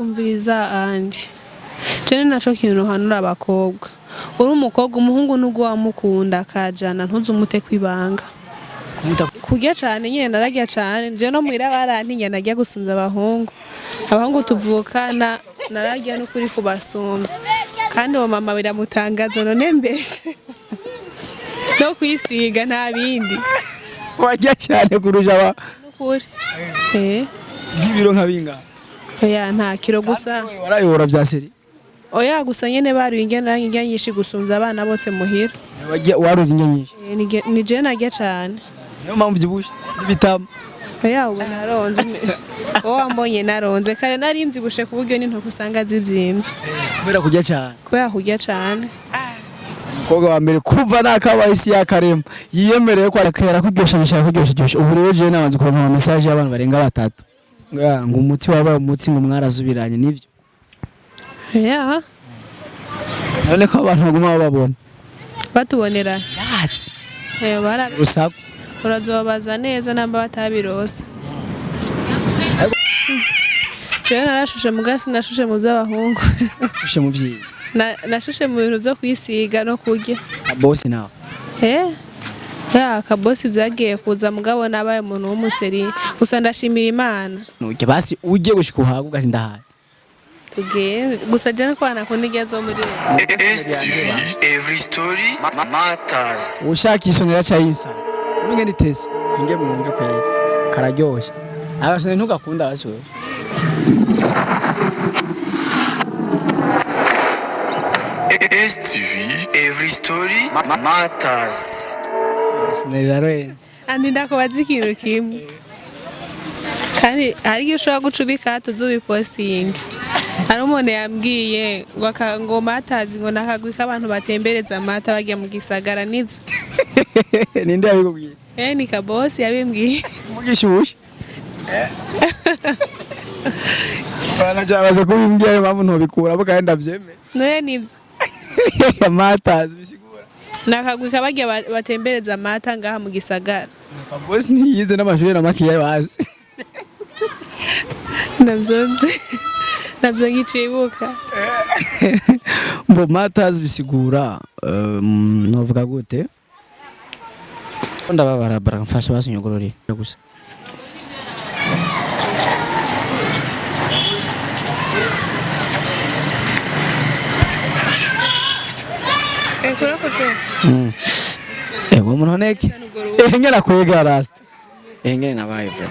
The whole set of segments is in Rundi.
Umviriza andi jene naco kintu hanura abakobwa. Uri umukobwa, umuhungu nubwo wamukunda akajana, ntuzumute kwibanga. Kumuta. Kurya cane nyene, nararya cane je, no muhira barantinya, narya gusumvya abahungu. Abahungu tuvukana nararya n'ukuri kubasumvya, kandi uwo mama biramutangaza. None mbeshe no kwisiga nta bindi. Warya cyane kurusha aba? N'ukuri, eh. Nk'ibiro nka bingahe? Oya, nta kiro gusa. Warayobora vya seri? Oya, gusa nyene baruye ingene indya nyinshi gusumvya abana bose muhira. Warya, warura indya nyinshi? Eh, ni je narya cane. Niyo mpamvu uvyibushe n'ibitama. Oya, ubu naronze. Wowe wambonye naronze, kare nari mvyibushe ku buryo n'intoki usanga zivyimbye. Kubera kurya cyane? Kubera kurya cane. Umukobwa wa mbere kuva nakabaye isi yakarema yiyemereye ko arakera kuryosha, bishaka kuryosha ryosha. Ubu rero jewe namaze kuronka ama message y'abantu barenga batatu ngo umutsi wabaye umutsi, ngo mwarazubiranye, nivyo? Oya. None ko abantu baguma bababona? Batubonera? Yatsi. Eh, bara. Urusaku. Urazobabaza neza namba batabirose. Jewe narashushe muga sinashushe mu vy'abahungu. Shushe mu vyiwe? Nashushe mu bintu vyo kwisiga no kurya. Bosi nawe? Eh? Ya kabosi vyagiye kuza, mugabo nabaye umuntu w'umuseri. Gusa ndashimira Imana. Nujya basi ujye gushika uhaga ugati ndahaye. Tugende gusa, je no nakunda indya zo muri resitora. STV, every story matters. Ushaka isonera ca yinsa umwe niteze inge mwumve kwera kararyoshe. Agasone ntugakunda basi wewe? STV, every story matters. Isonera irarenze. Andi ndakubaza ikintu kimwe. Kandi hari igihe ushobora guca ubikata uzubipostinge. Hari umuntu yambwiye ngo ngo matazi, ngo nakagwi k'abantu batembereza amata bagiye mu gisagara, nivyo? Ninde yabikubwiye? Eh, ni kabosi yabimbwiye. Mugishushe banacabaza kubimbwiye, ayo mpamvu ntobikuramo kandi ndavyemera. Noye nivyo? Matazi bisigura? Nakagwi kabagiye batembereza amata ngaha mu gisagara. Kabosi ntiyize n'amashuri na makiya bazi. Navyo nzi. Navyo nkicibuka. Mbo matazi bisigura, novuga gute, ndababara mfasha basi nyogorore gusa. Eh, kurako cose. Ego umuntu honeke ngera kwega rasta ngene nabaye bro.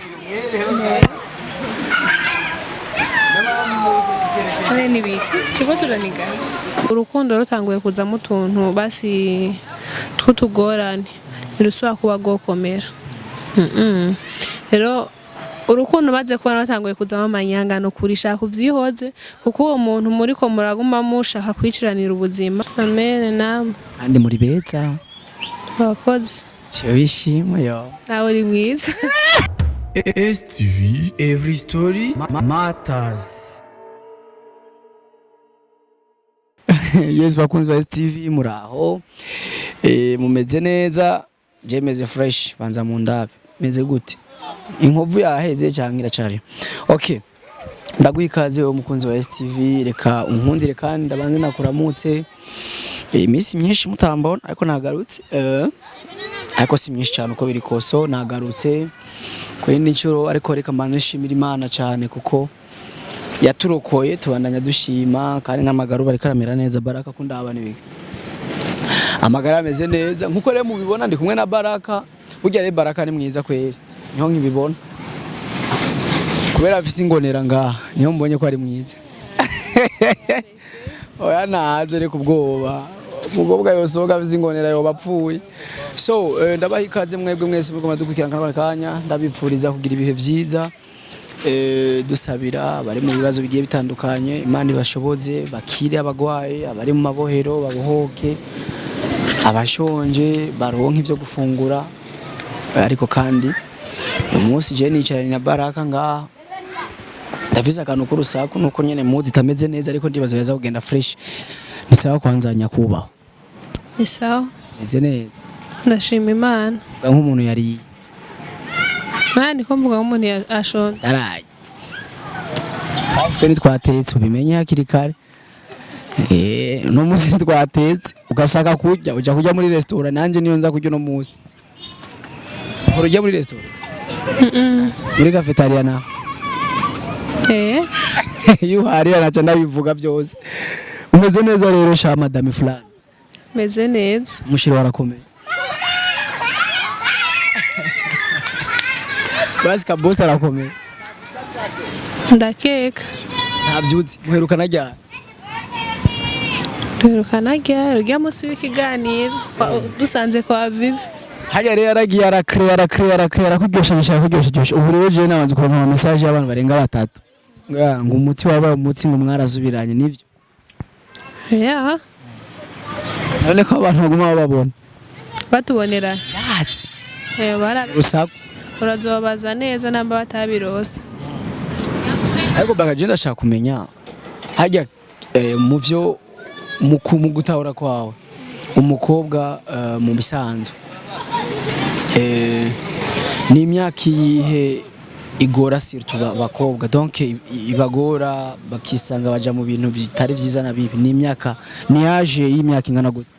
None nibiki? Turiko turanigana. Urukundo rutanguye kuzamo utuntu basi tw'utugorane, ntirusubira kuba rwokomera. Rero urukundo maze kubona rutanguye kuzamo amanyanga, ni ukuri shaka uvyihoze, kuko uwo muntu muriko muraguma mushaka kwiciranira ubuzima. Amen namwe. Kandi muri beza. Abakozi. Cyo wishimwe yo. Nawe uri mwiza. STV, every story matters. Yes, bakunzi ba STV, muraho, mumeze neza? Je meze fresh. Banza mu ndabe meze gute, inkovu yaheze cyangwa iracari? Okay, ndaguha ikaze wowe mukunzi wa STV. Reka unkundire kandi ndabanze nakuramutse. Iminsi myinshi mutambona, ariko nagarutse, ariko si myinshi cyane uko biri koso nagarutse ku yindi nshuro. Ariko reka mbanze nshimira Imana cyane kuko yaturokoye, tubandanya dushima kandi n'amagara bariko aramera neza. Baraka ko ndabana ibiki, amagara ameze neza nkuko rero mubibona. Ndi kumwe na Baraka. Burya rero Baraka ni mwiza kweri, niho nkibibona kubera afise ingonera ngaha, niho mbonye ko ari mwiza. Oya, naze reka ubwoba, umukobwa yosohoka afise ingonera yoba apfuye. So ndabaha ikaze mwebwe mwese muriko muradukurikirana kano kanya, ndabipfuriza kugira ibihe vyiza. Dusabira abari mu bibazo bigiye bitandukanye, Imana ibashoboze bakire, abagwaye, abari mu mabohero babohoke, abashonje baronke ivyo gufungura. Ariko kandi uyu munsi je nicaranye na Baraka ngaha, ndafise akantu k'urusaku nuko nyene mood itameze neza, ariko ndibaza biza kugenda fresh. Ni sawa kwanza nyakubahwa? Ni sawa. Meze neza? Ndashima Imana. Vuga nk'umuntu yariye. Nani ko mvuga nk'umuntu ashonje? Ndaraye. Twe ntitwatetse, ubimenye hakiri kare. Uno munsi ntitwatetse, ugashaka kurya uja kurya muri restaurant. Nanje niyo nza kurya uno munsi. Uhora ujya muri restaurant, muri cafetaria naho? Eh. Iyo uharira naca ndabivuga byose. Umeze neza rero sha madame fulani? Meze neza. Umushiro warakomeye basi, kabosi arakomeye. Ndakeka. Ntabyutse muherukana ryari? Duherukana ryari? Urya munsi w'ikiganiro dusanze kwa Vivi. Hajya rero yaragiye arakre arakre arakre, arakuryosha arakuryosha. Ubu rero jewe namaze kuronka ama message y'abantu barenga batatu ngo umutsi wabaye umutsi, ngo mwarazubiranye, nivyo? Ya. None ko abantu baguma bababona? Batubonera. Yatsi. Eh, bara. Urusaku. Urazobabaza neza namba batabirose. Ariko bakaje ndashaka kumenya hajya mu vyo mu gutahura kwawe umukobwa, mu bisanzwe ni imyaka iyihe igora surtout abakobwa, donc ibagora bakisanga baja mu bintu bitari vyiza na bibi? Ni imyaka, ni âge y'imyaka ingana gute?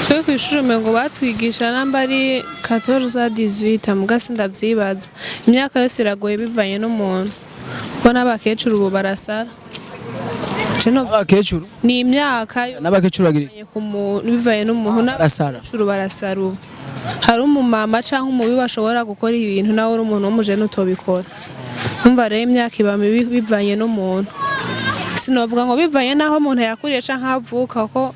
Twe ku ishuri umengo batwigisha namba ari 14 à 18, muga sindavyibaza. Imyaka yose iragoye bivanye n'umuntu, kuko n'abakecuru ubu barasara. Je no Abakecuru? Ni imyaka N'abakecuru bagira bivanye ku muntu, bivanye n'umuntu. Barasara. N'abakecuru barasara ubu. Hari umumama canke umubi bashobora gukora ibintu nawe uri umuntu w'umujene utobikora. Umva rero, imyaka iba mibi bivanye n'umuntu. Sinovuga ngo bivanye n'aho umuntu yakuriye canke aho avuka, kuko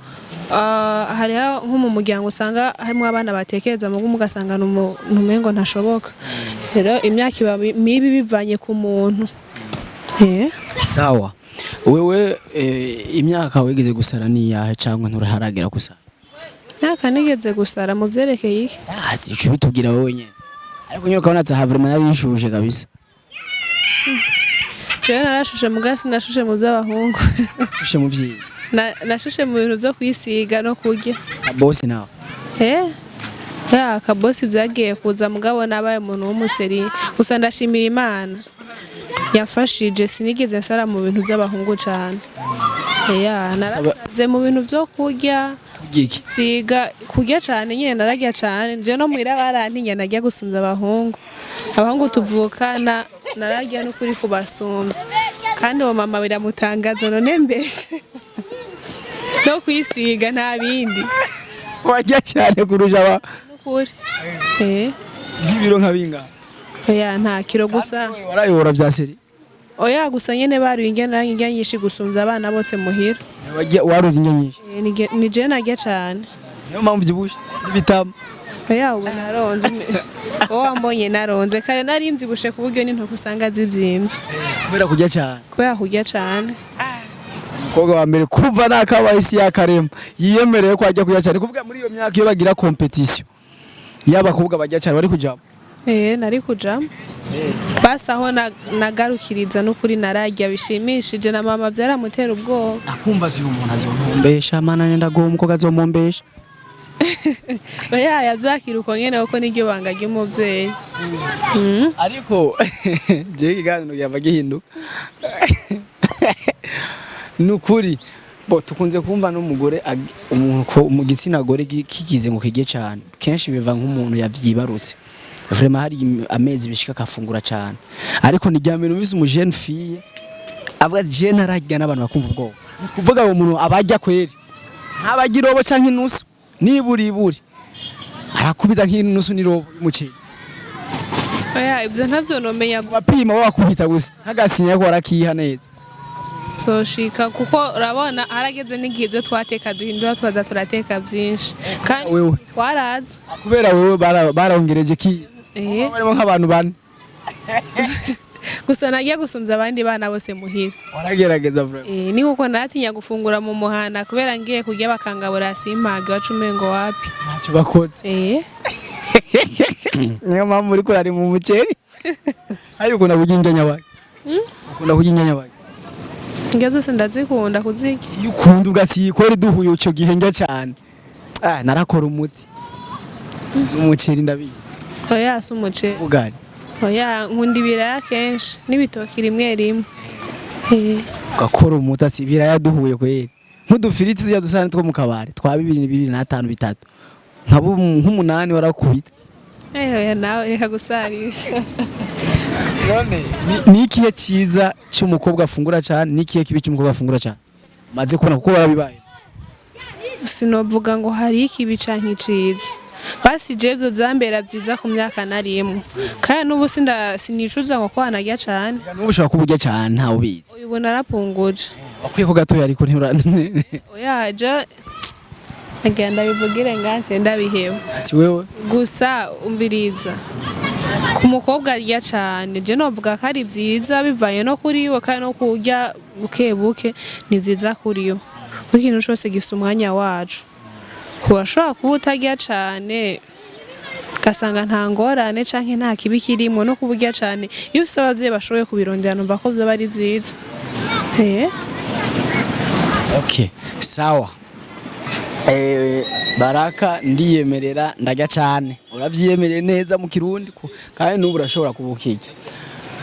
hariho nko mu muryango usanga harimwo abana batekereza mugu, ugasanga ni umuntu umengo ntashoboka. Rero imyaka iba mibi bivanye ku muntu. Sawa, wewe imyaka wigeze gusara ni iyahe, cyangwa nturaharagera gusara? Myaka nigeze gusara mu vyerekeye iki? Ati uca ubitubwira wowe nyene, ariko nyine ukabona ati aha vraiment narishuje kabisa. Jewe narashushe, muga sinashushe mu vy'abahungu. Shushe mu vyiwe. Nashushe mu bintu vyo kwisiga no kurya. Bosi nawe? Eh? Ya, kabosi vyagiye kuza, mugabo nabaye umuntu w'umuseri. Gusa ndashimira Imana yafashije, sinigeze nsara mu bintu by'abahungu cane. Ya, narasaze mu bintu vyo kurya, Giki? siga, kurya cane nyene, nararya cane. Je no muhira barantinya, narya gusumvya abahungu. Abahungu tuvukana nararya n'ukuri kubasumvya. Kandi uwo mama biramutangaza, none mbeshe. No kwisiga, nta bindi. Warya cyane kurusha aba? Nukuri. Eh. Nk'ibiro nka bingahe? Oya, nta kiro gusa. Warayobora vya seri? Oya, gusa nyene baruye ingene indya nyinshi gusumvya abana bose muhira. Warya, warura indya nyinshi? Eh, ni je narya cane. Niyo mpamvu uvyibushe n'ibitama. Oya, ubu naronze. Wowe wambonye naronze, kare nari mvyibushe ku buryo n'intoke usanga zivyimbye. Kubera kurya cyane? Kubera kurya cane. Umukobwa wa mbere kuva nakabaye isi yakarema yiyemereye ko ajya kurya cyane. Kuvuga muri iyo myaka iyo bagira competition y'abakobwa bajya cyane, bari kujamo? Eh, nari kujamo. Basi aho nagarukiriza n'ukuri nararya bishimishije, na mama vyaramutera ubwoba. Nakumva ati umuntu azomumbesha, mana nenda go umukobwa azomumbesha. Oya, yavyakira uko nyene, kuko niryo banga ry'umuvyeyi. Ariko jewe ikiganiro cyava gihinduka nukuri. Bo tukunze kumva n'umugore umuntu ko mu gitsina gore kigize ngo kijye cyane, kenshi biva nk'umuntu yavyibarutse vraiment, hari amezi bishika akafungura cyane. Ariko ni rya mbere numvise umu jeune fille avuga ati je ntararya, n'abantu bakumva ubwoba. Ni kuvuga uwo muntu abajya kweri ntabagira irobo canke inusu, niburiburi arakubita nk'inusu n'irobo y'umuceri? Oya, ivyo ntavyo nomenya. Wapima wowe, wakubita gusa nk'agasinya ko warakiha neza? Soshika, kuko urabona harageze n'igihe ibyo twateka duhindura, twaza turateka byinshi kandi Wewe. twaraza. Kubera wewe barongereje ki? Eh. Barimo nk'abantu bane. Gusa nagiye gusumvya abandi bana bose muhira. Waragerageza vraiment. Eh, ni kuko naratinya gufungura mu muhana, kubera ngiye kurya bakangabura simpage, waca umengo wapi. Ntacyo bakoze. Eh. Niyo mpamvu uriko urarima umuceri. Ayo, ukunda kurya indya nyabaki? Ukunda kurya indya nyabaki? Indya zose ndazikunda kuzirya. Iyo ukunda ugati kweri duhuye ico gihe ndya cyane, ah, narakora umuti n'umuceri ndabizi. Oya, si umuceri. Ubugari? Oya, nkunda ibiraya kenshi n'ibitoki rimwe rimwe. Ugakora umuti ibiraya duhuye kweri, nk'udufiriti tujya dusahani two mu kabari twa bibiri, bibiri n'atanu, bitatu, nka nk'umunani warakubita. Oya, nawe reka gusarisha. None ni ikihe cyiza cy'umukobwa afungura cyane, ni ikihe kibi cy'umukobwa afungura cyane maze kubona, kuko warabibaye? Sinovuga ngo hari ikibi canke iciza. Basi je ivyo vyambera vyiza ku myaka narimwe, kandi n'ubu sinicuza ngo ko wanarya cane. N'ubu ushobora kuba urya cyane, ntawe ubizi. Uyu narapunguje. Wakwiye ko gatoya, ariko ntibura. Oya, je nagira ndabivugire nganje ndabiheba. Ati wewe. Gusa umviriza, ku mukobwa arya cane, je novuga ko ari vyiza bivanye no kuri we, kandi no kurya buke buke ni vyiza kuri yo, kuko ikintu cose gifise umwanya waco. Urashobora kuba utarya cane ugasanga nta ngorane canke nta kibi kirimwo. No kuba urya cane, iyo ufise abavyeyi bashoboye kubirondera, numva ko vyoba ari vyiza. Okay, sawa. Baraka, ndiyemerera ndarya cyane, uravyiyemereye neza mu Kirundi kandi n'ubu urashobora kuba ukirya,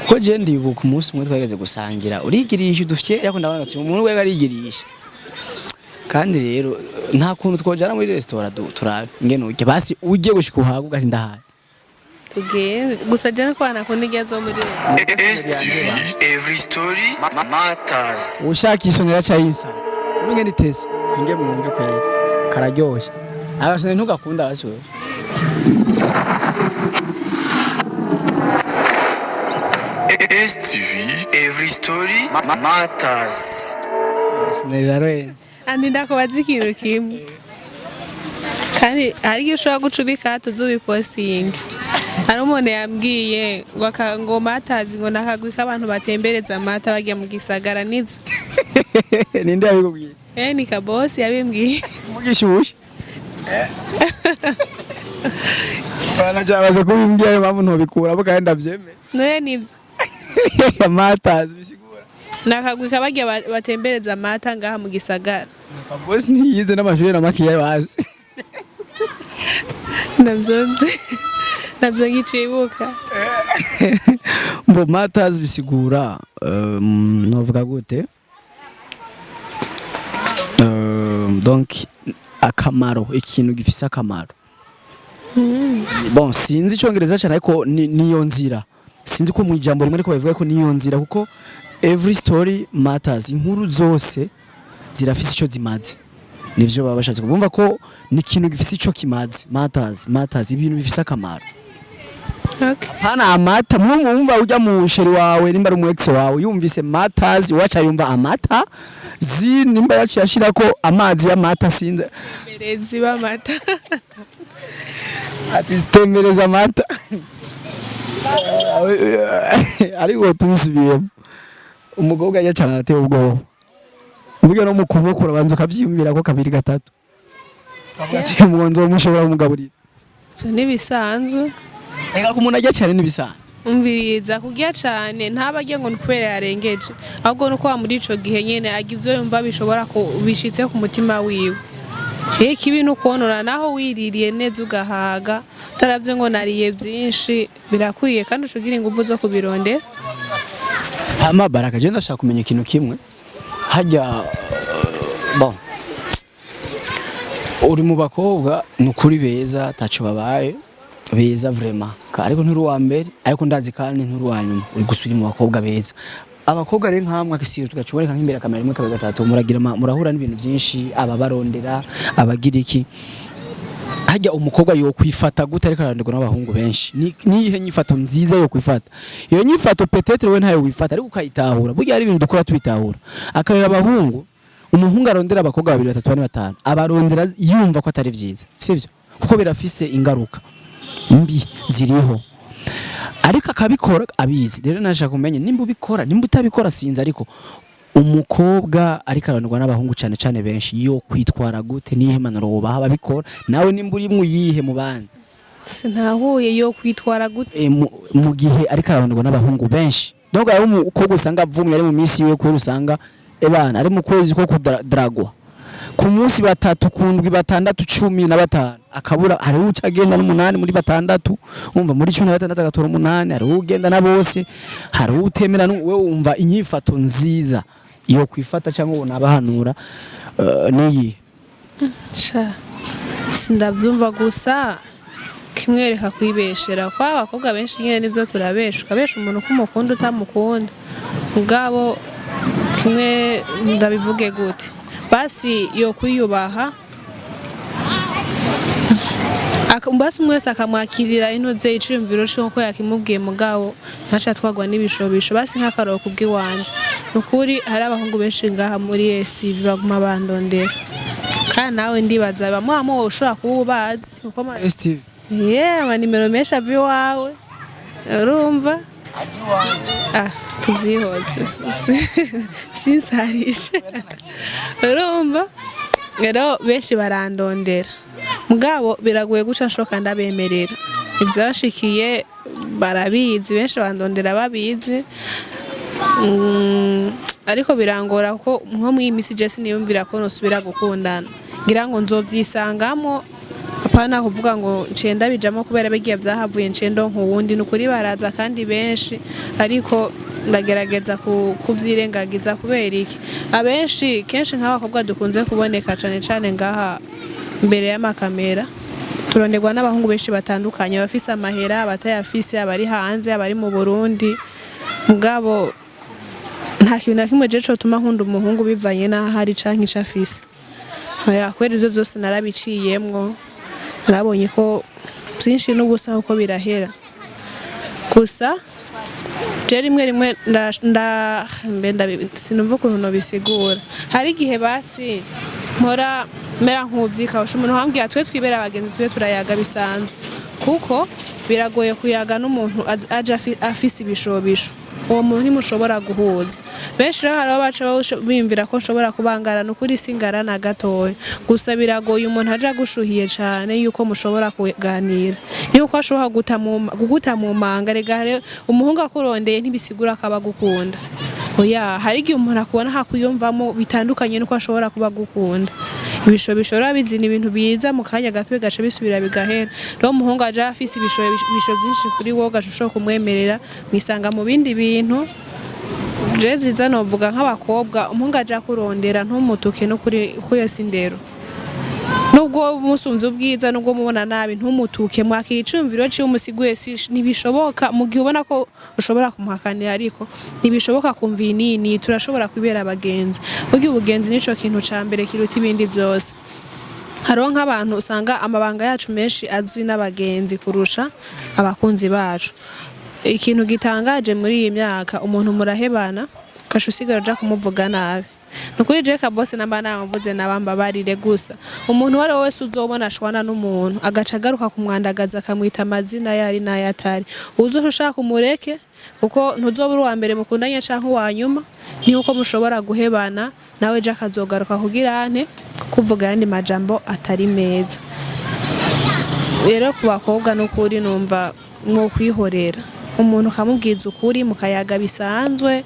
kuko je ndibuka umunsi umwe twageze gusangira urigirisha udufye, ariko ndabona ati umuntu wega arigirisha. Kandi rero nta kuntu twojana muri restaurant turabe ingene urya, basi urye gushika uhaga ugati ndahaye. Tugende, gusa je no kwana nakunda irya zo muri restaurant. STV Every Story Matters. Ushaka isonera ca yinsa umwe nitese inge mwumve kwera kararyoshe. Agasone ntugakunda basi wewe? STV Every Story Matters. Isonera rirarenze. Andi, ndakubaza ikintu kimwe, kandi hari igihe ushobora guca ubikata uzubipostinga. Hari umuntu yambwiye ngo ngo matazi, ngo nakagwi k'abantu batembereza amata bajya mu gisagara, nivyo? Ninde yabikubwiye? Ni kabosi yabimbwiye. Mugishushe banacabaza kubimbwira, ayo mpamvu ntobikura kandi ndabyemera. None nivyo? Matazi bisigura Nakagwi kabajya batembereza amata ngaha mu gisagara. Kabosi ntiyize n'amashuri na makiya bazi. Navyo nzi, navyo nkicibuka. Mbo matazi bisigura novuga gute? Donc akamaro, ikintu gifise akamaro. Bon, sinzi icyongereza cyane, ariko niyo nzira. Sinzi ko mu ijambo rimwe ariko babivuga ko niyo nzira, kuko every story matters, inkuru zose zirafise icyo zimaze. Nivyo baba bashatse kuvuga ko ni ikintu gifise ico kimaze. Matters, matters, ibintu bifise akamaro. Hana amata mwumva ujya mu chéri wawe, nimba ari umu ex wawe, yumvise matters wacha yumva amata zi, nimba yaciye ashirako amazi y'amata, sinze. Berezi b'amata. Ati tembereza amata. Ariko tubisubiyemo, umukobwa ajya cyane arateye ubwoba. Uburyo no mu kuboko urabanza ukavyiyumvira ko kabiri gatatu, ati umugonzo mushobora kumugaburira. Ivyo ntibisanzwe. Reka, ku muntu ajya cyane n'ibisanzwe. Umviriza, kurya cane ntaba arya ngo ni kubera yarengeje, ahubwo nuko wa muri ico gihe nyene arya ivyo yumva bishobora ku bishitse ku mutima wiwe. Ikibi ni ukwonona. Naho wiririye neza ugahaga, utaravye ngo nariye vyinshi, birakwiye kandi uca ugira inguvu zo kubirondera. Hama Baraka, je ndashaka kumenya ikintu kimwe. Hajya bon, uri mu bakobwa ni ukuri beza, taco babaye beza vraiment. Ariko nturi uwa mbere, ariko ndazi kandi nturi uwa nyuma. Uri gusa uri mu bakobwa beza. Abakobwa rero nkamwe akisiyo tugacuboneka nk'imbere ya kamera rimwe, kabiri, gatatu, muragira murahura n'ibintu byinshi, ababarondera, abagira iki. Hajya umukobwa yo kwifata gute ariko arandirwa n'abahungu benshi? Niyihe nyifato nziza yo kwifata? Iyo nyifato peut-être we ntayo wifata, ariko ukayitahura. Burya hari ibintu dukora tubitahura. Akarera abahungu, umuhungu arondera abakobwa babiri, batatu, bane, batanu, abarondera yumva ko atari vyiza, sivyo? Kuko birafise ingaruka mbi ziriho, ariko akabikora abizi. Rero nashaka kumenya nimba ubikora, nimba utabikora, sinzi. Ariko umukobwa ariko arondorwa n'abahungu cyane cyane benshi, yo kwitwara gute? Niyihe mpanuro wobaha ababikora? Nawe nimba uri uyihe mu bandi? Sinahuye, yo kwitwara gute? E, mu gihe ariko ararondorwa n'abahungu benshi. Donc hari umukobwa usanga avumye, ari mu minsi yiwe, kubera usanga ebana ari mu kwezi ko kudragwa. Ku munsi batatu, ku ndwi batandatu, 15 akabura. Hariho uca agenda n'umunani muri batandatu, umva, muri 16 agatora umunani. Hariho ugenda na bose, hariho utemera. Wewe wumva inyifato nziza iyo kwifata cyangwa ubona abahanura niyi? Sha, sindavyumva, gusa kimwereka kwibeshera kwa abakobwa benshi nyene nivyo turabesha, ukabesha umuntu ko umukunda utamukunda. Mugabo kimwe, ndabivuge gute, basi yo kwiyubaha, basi umwe wese akamwakirira inoze iciyumviro ciwe ko yakimubwiye, mugabo ntaca atwarwa n'ibishobisho. Basi nk'akaroro kubw'iwanje, nukuri hari abahungu benshi ngaha muri STV baguma bandondera, kandi nawe ndibaza bamwe bamwe ushobora kuba ubazi kuko STV. Yeah, amanimero menshi ava iwawe, urumva, tuvyihoze, sinsarishe, urumva rero benshi barandondera, mugabo biragoye guca nshoka ndabemerera. Ivyashikiye barabizi, benshi bandondera babizi. Ariko birangora ko nko mw'iyi misi je siniyumvira ko nosubira gukundana, ngira ngo nzovyisangamo, apana kuvuga ngo nciye ndabijamo kubera bigiye vyahavuye nciye ndonka uwundi. Nukuri baraza kandi benshi, ariko ndagerageza kuvyirengagiza. Kubera iki? Abenshi kenshi nk'abakobwa dukunze kuboneka cane cane ngaha mbere y'amakamera, turonderwa n'abahungu benshi batandukanye, abafise amahera, abatayafise, abari hanze, abari mu Burundi. Mugabo nta kintu na kimwe je cotuma nkunda umuhungu bivanye n'aho ari canke ico afise. Oya, kubera ivyo vyose narabiciyemwo, narabonye ko vyinshi n'ubusa kuko birahera. Gusa je rimwe rimwe mbe sinumva ukuntu nobisigura. Hari igihe basi mpora mera nk'uvyikawusha, umuntu wambwira twe twibera abagenzi, twe turayaga bisanzwe, kuko biragoye kuyaga n'umuntu aje afise ibishobisho. Uwo muntu ntimushobora guhuza. Benshi rero hariho baca biyumvira ko nshobora kubangara. Nukuri singara na gatoya, gusa biragoye umuntu aje agushuhiye cane yuko mushobora kuganira, niyo ashobora kuguta mu manga. Rega hari umuhungu akurondeye ntibisigura ko aba agukunda. Oya, hari igihe umuntu akubona hakwiyumvamo bitandukanye nuko ashobora kuba agukunda. Ibishobisho rero bizina ibintu biza mu kanya gato bigaca bisubira bigahera. Rero umuhungu aje afise ibishobisho vyinshi kuri wowe, ugaca ushobora kumwemerera mwisanga mu bindi bintu. Je vyiza novuga nk'abakobwa, umuhungu aje akurondera ntumutuke, nukuri kuyo si indero. Nubwo musunze ubwiza, nubwo mubona nabi, ntumutuke, mwakira iciyumviro ciwe, umusiguye. Si ntibishoboka mu gihe ubona ko ushobora kumuhakanira, ariko ntibishoboka kumva iyi nini, turashobora kwibera abagenzi. Burya ubugenzi nico kintu ca mbere kiruta ibindi vyose. Hariho nk'abantu usanga amabanga yacu menshi azwi n'abagenzi kurusha abakunzi bacu. Ikintu gitangaje muri iyi myaka, umuntu murahebana ugaca usigara uja kumuvuga nabi. Nukuri je Kabose namba namuvuze nabambabarire, gusa umuntu uwo ari we wese uzobona ashwana n'umuntu agaca agaruka kumwandagaza, akamwita amazina yari n'ayo atari, uzoca ushaka umureke, kuko ntuzoba uri uwa mbere mukundanye canke uwa nyuma. Ni uko mushobora guhebana, nawe ejo akazogaruka kugira ante kuvuga ayandi majambo atari meza. Rero ku bakobwa, n'ukuri numva mwokwihorera umuntu, ukamubwiza ukuri, mukayaga bisanzwe,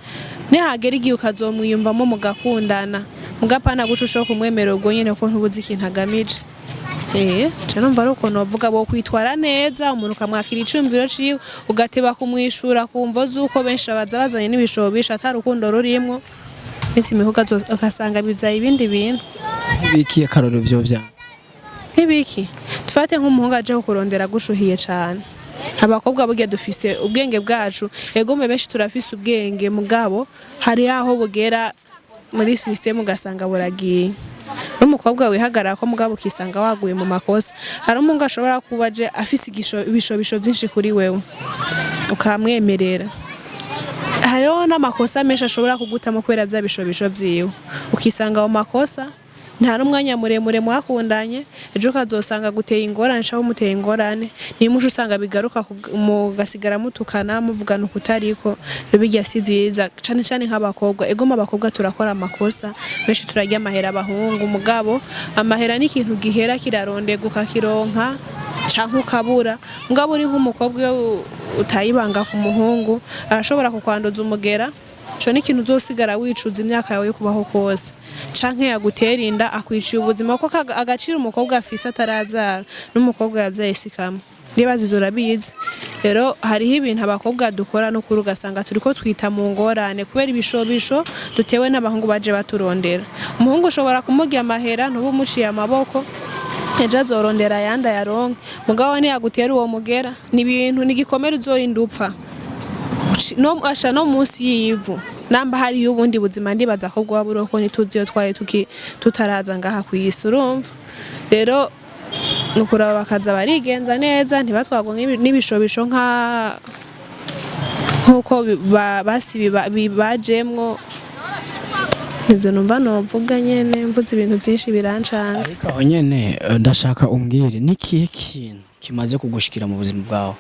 nihagera igihe ukazomwiyumvamo mugakundana. Mugapana guca ushobora kumwemerera ubwo nyene, kuko ntubuzi ikintu agamije. Je numva ari ukuntu bavuga bo kwitwara neza, umuntu ukamwakira iciyumviro ciwe, ugateba kumwishura ku mvo z'uko benshi baza bazanye n'ibishobisho ata rukundo rurimwo. Minsi mihuga ugasanga bivyaye ibindi bintu. Bikiye akarorero vyo vya Nk'ibiki? Dufate nk'umuhungu aje kukurondera agushuhiye cane. Abakobwa burya dufise ubwenge bwacu, egome benshi turafise ubwenge, mugabo hari aho bugera muri system ugasanga buragiye. N'umukobwa wihagarara ko, mugabo ukisanga waguye mu makosa. Hari umuhungu ashobora kuba aje afise ibishobisho vyinshi kuri wewe, ukamwemerera. Hariho n'amakosa menshi ashobora kugutamo kubera vya bishobisho vyiwe, ukisanga mu makosa. Nta n'umwanya muremure mwakundanye, ejo ukazosanga guteye ingorane canke umuteye ingorane. Niyo usanga bigaruka mugasigara mutukana, muvugana ukutariko. Bijya si vyiza, cane cane nk'abakobwa. Egoma abakobwa turakora amakosa benshi, turarya amahera abahungu. Mugabo amahera ni ikintu gihera, kirarondegwa ukakironka canke ukabura. Mugabo uri nk'umukobwa, iyo utayibanga ku muhungu, arashobora kukwanduza umugera. Ico ni ikintu uzosigara wicuza imyaka yawe yo kubaho kose. Canke yagutera inda, akwiciye ubuzima, kuko agaciro umukobwa afise ataravyara n'umukobwa yavyaye si kamwe. Ndibaza ivyo urabizi. Rero hariho ibintu abakobwa dukora n'ukuri ugasanga turiko twita mu ngorane kubera ibishobisho dutewe n'abahungu baje baturondera. Umuhungu ushobora kumurya amahera, ntuba umuciye amaboko, ejo azorondera ayandi ayaronke. Mugabo niyagutera uwo mugera, ni ibintu, ni igikomere uzorinda upfa. No asha no munsi y'ivu, namba hariyo ubundi buzima, ndibaza ko bwoba buriho, ko ntituzi iyo twari tutaraza ngaha kw'isi. Urumva rero ni ukuraba bakaza barigenza neza, ntibatwarwe n'ibishobisho nk'uko basi bibajemwo. Nivyo numva novuga nyene, mvuze ibintu vyinshi birancanga. Ariko aho nyene, ndashaka umbwire n'ikihe kintu kimaze kugushikira mu buzima bwawe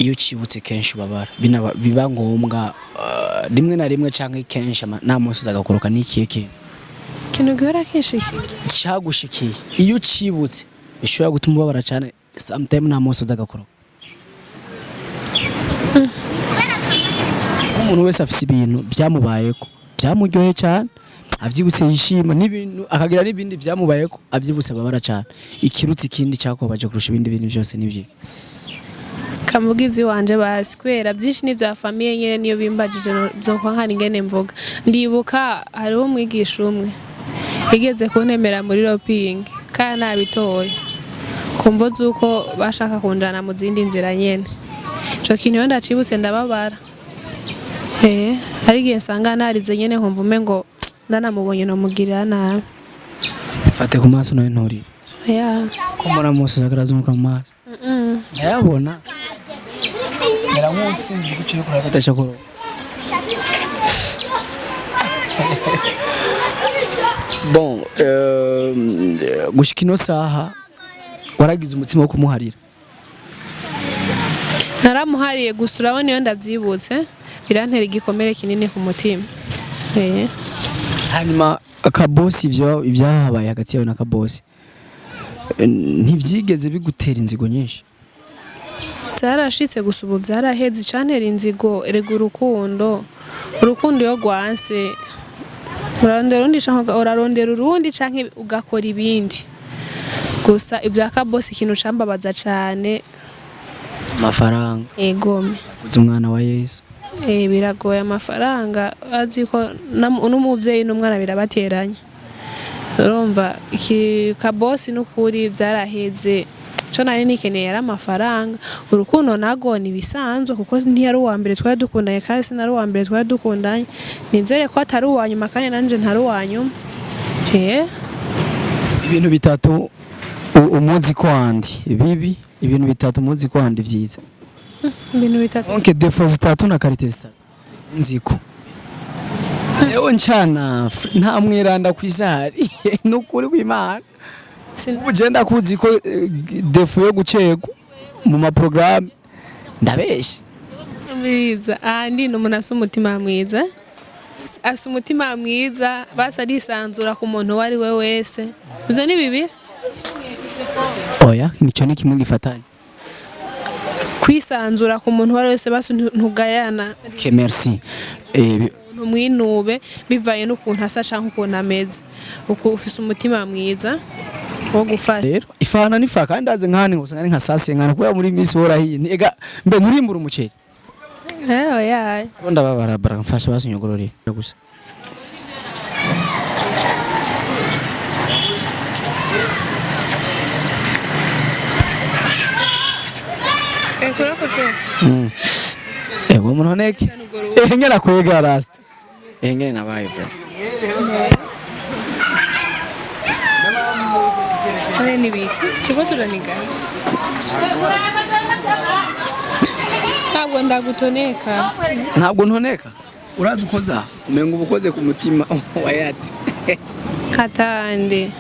iyo ucibutse kenshi ubabara, biba ngombwa rimwe na rimwe canke kenshi nta munsi uzagakoroka? N'ikihe kintu? Ikintu gihora kinshikira? Cagushikiye, iyo ucibutse bishobora gutuma ubabara cane, sometime nta munsi uzagakoroka. Umuntu wese afise ibintu byamubayeko byamuryoheye cyane, avyibutse yishima, n'ibintu akagira n'ibindi byamubayeko avyibutse ababara cyane. Ikirutse ikindi cyakubabaje kurusha ibindi bintu byose nibyo? Kamuga ivy'iwanje basi, kubera byinshi ni vya famille nyene, niyo bimbajije vyokwa nkana ingene mvuga. Ndibuka hariho umwigisha umwe yigeze kuntemera muri roping kandi nabitoye ku mvo z'uko bashaka kunjana mu zindi nzira nyene. Ico kintu iyo ndacibutse ndababara. Hari igihe nsanga narize nyene, nkumva umengo ndanamubonye nomugirira nabi. Fate ku maso nawe, nturire. Ya. Ko mbona munsi zakarazunguka mu maso, ndayabona mera nk'usinzira uko uciye kureba kadashakoro. Bon, gushika ino saha waragize umutima wo kumuharira? Naramuhariye, gusa urabona iyo ndavyibutse birantera igikomere kinini ku mutima. Hanyuma Akabosi, ivyo ibyahabaye hagati yawe na Kabosi, ntivyigeze bigutera inzigo nyinshi? Byarashitse, gusa ubu byaraheze. Icantera inzigo, erega urukundo iyo rwanse urarondera urundi canke urarondera urundi canke ugakora ibindi. Gusa ibya Kabosi, ikintu cambabaza cane, Amafaranga. Egome. Kuza umwana wa Yesu. Biragoye amafaranga, azi ko n'umuvyeyi n'umwana birabateranya. Urumva iki Kabosi n'ukuri byaraheze. Ico nari nikeneye yari amafaranga. Urukundo nago ni bisanzwe, kuko ntiyari uwa mbere twari dukundanye kandi sinari uwa mbere twari dukundanye. Nizere ko atari uwa nyuma kandi nanje ntari uwa nyuma. Ibintu bitatu umuzi ko andi bibi, ibintu bitatu umuzi ko andi vyiza. Ibintu bitatu? Donc défauts zitatu na qualité zitatu nziko. Jewe ncana nta mweranda kw'isahari, nukuri kw'Imana. Ubu je ndakuzi ko défaut yo gucerwa mu ma programme, ndabeshya? Mwiza andi ni umuntu afise umutima mwiza, afise umutima mwiza, basi arisanzura ku muntu uwo ari we wese. Ivyo ni bibiri. Oya, nico ni kimwe gifatanye. Kwisanzura ku muntu uwo ari we wese, basi ntugayana. Ok, merci. Ntumwinube bivanye n'ukuntu asa canke ukuntu ameze. Uku ufise umutima mwiza wo gufasha. Rero ifana nifa kandi ndaze nkani usanga ni nka sase nkana kubera muri minsi worahiye. Ega mbe nturimbura umuceri? Oya. Ko ndababara bara, mfasha basi unyogorore gusa. Kurako zose. Ego munoneke. Ngera kwega rasta. Ngene nabaye bro. None nibiki turiko turanigana? Ntabwo ndagutoneka. Ntabwo ntoneka. Urazi ukoza? Umenga ubukoze ku mutima wayatse. Katande.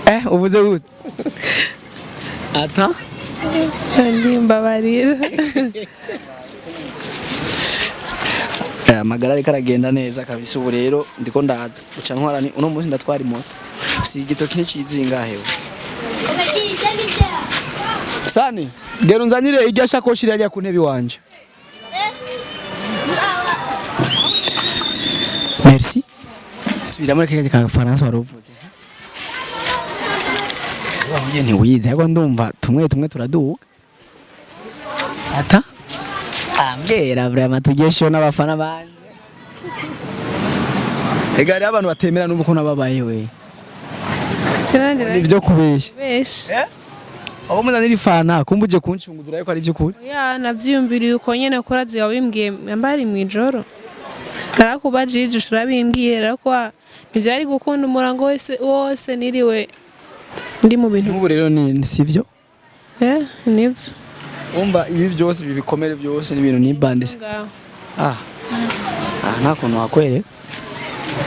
Eh? Uvuze gute? Ata? Ndimbabarira. Amagara ariko aragenda neza kabisa. Ubu rero ndiko ndaza uca ntwara, ni uno munsi ndatwara imoto. Si igitoki nicizingahewe. Sani, gera unzanire irya shakoshi irajya ku ntebe iwanje. Merci. Subira muri kanya ka Faransa wari uvuze. Wahuye ntiwize, ariko ndumva tumwe tumwe turaduga. Ata ambwira vraiment tugesho n'abafana banje. Ega hariho abantu batemera n'ubu ko nababaye we. Sinanje. Nivyo kubeshya. Benshi. Aho muzanira ifana kumbuje kuncunguzura yuko ari ivy'ukuri. Oya, navyiyumviriye uko nyene ko urazi wabimbwiye mbari mw'ijoro. Narakubajije urabimbwiye rero ko ntivyari gukunda umurango wese wose niriwe ndi mu bintu. N'ubu rero ni sivyo. Eh, nivyo. Wumva ibi byose, ibi bikomere byose ni ibintu nibandise. Ngaho. Ah. Ah, nta kuntu wakwereka.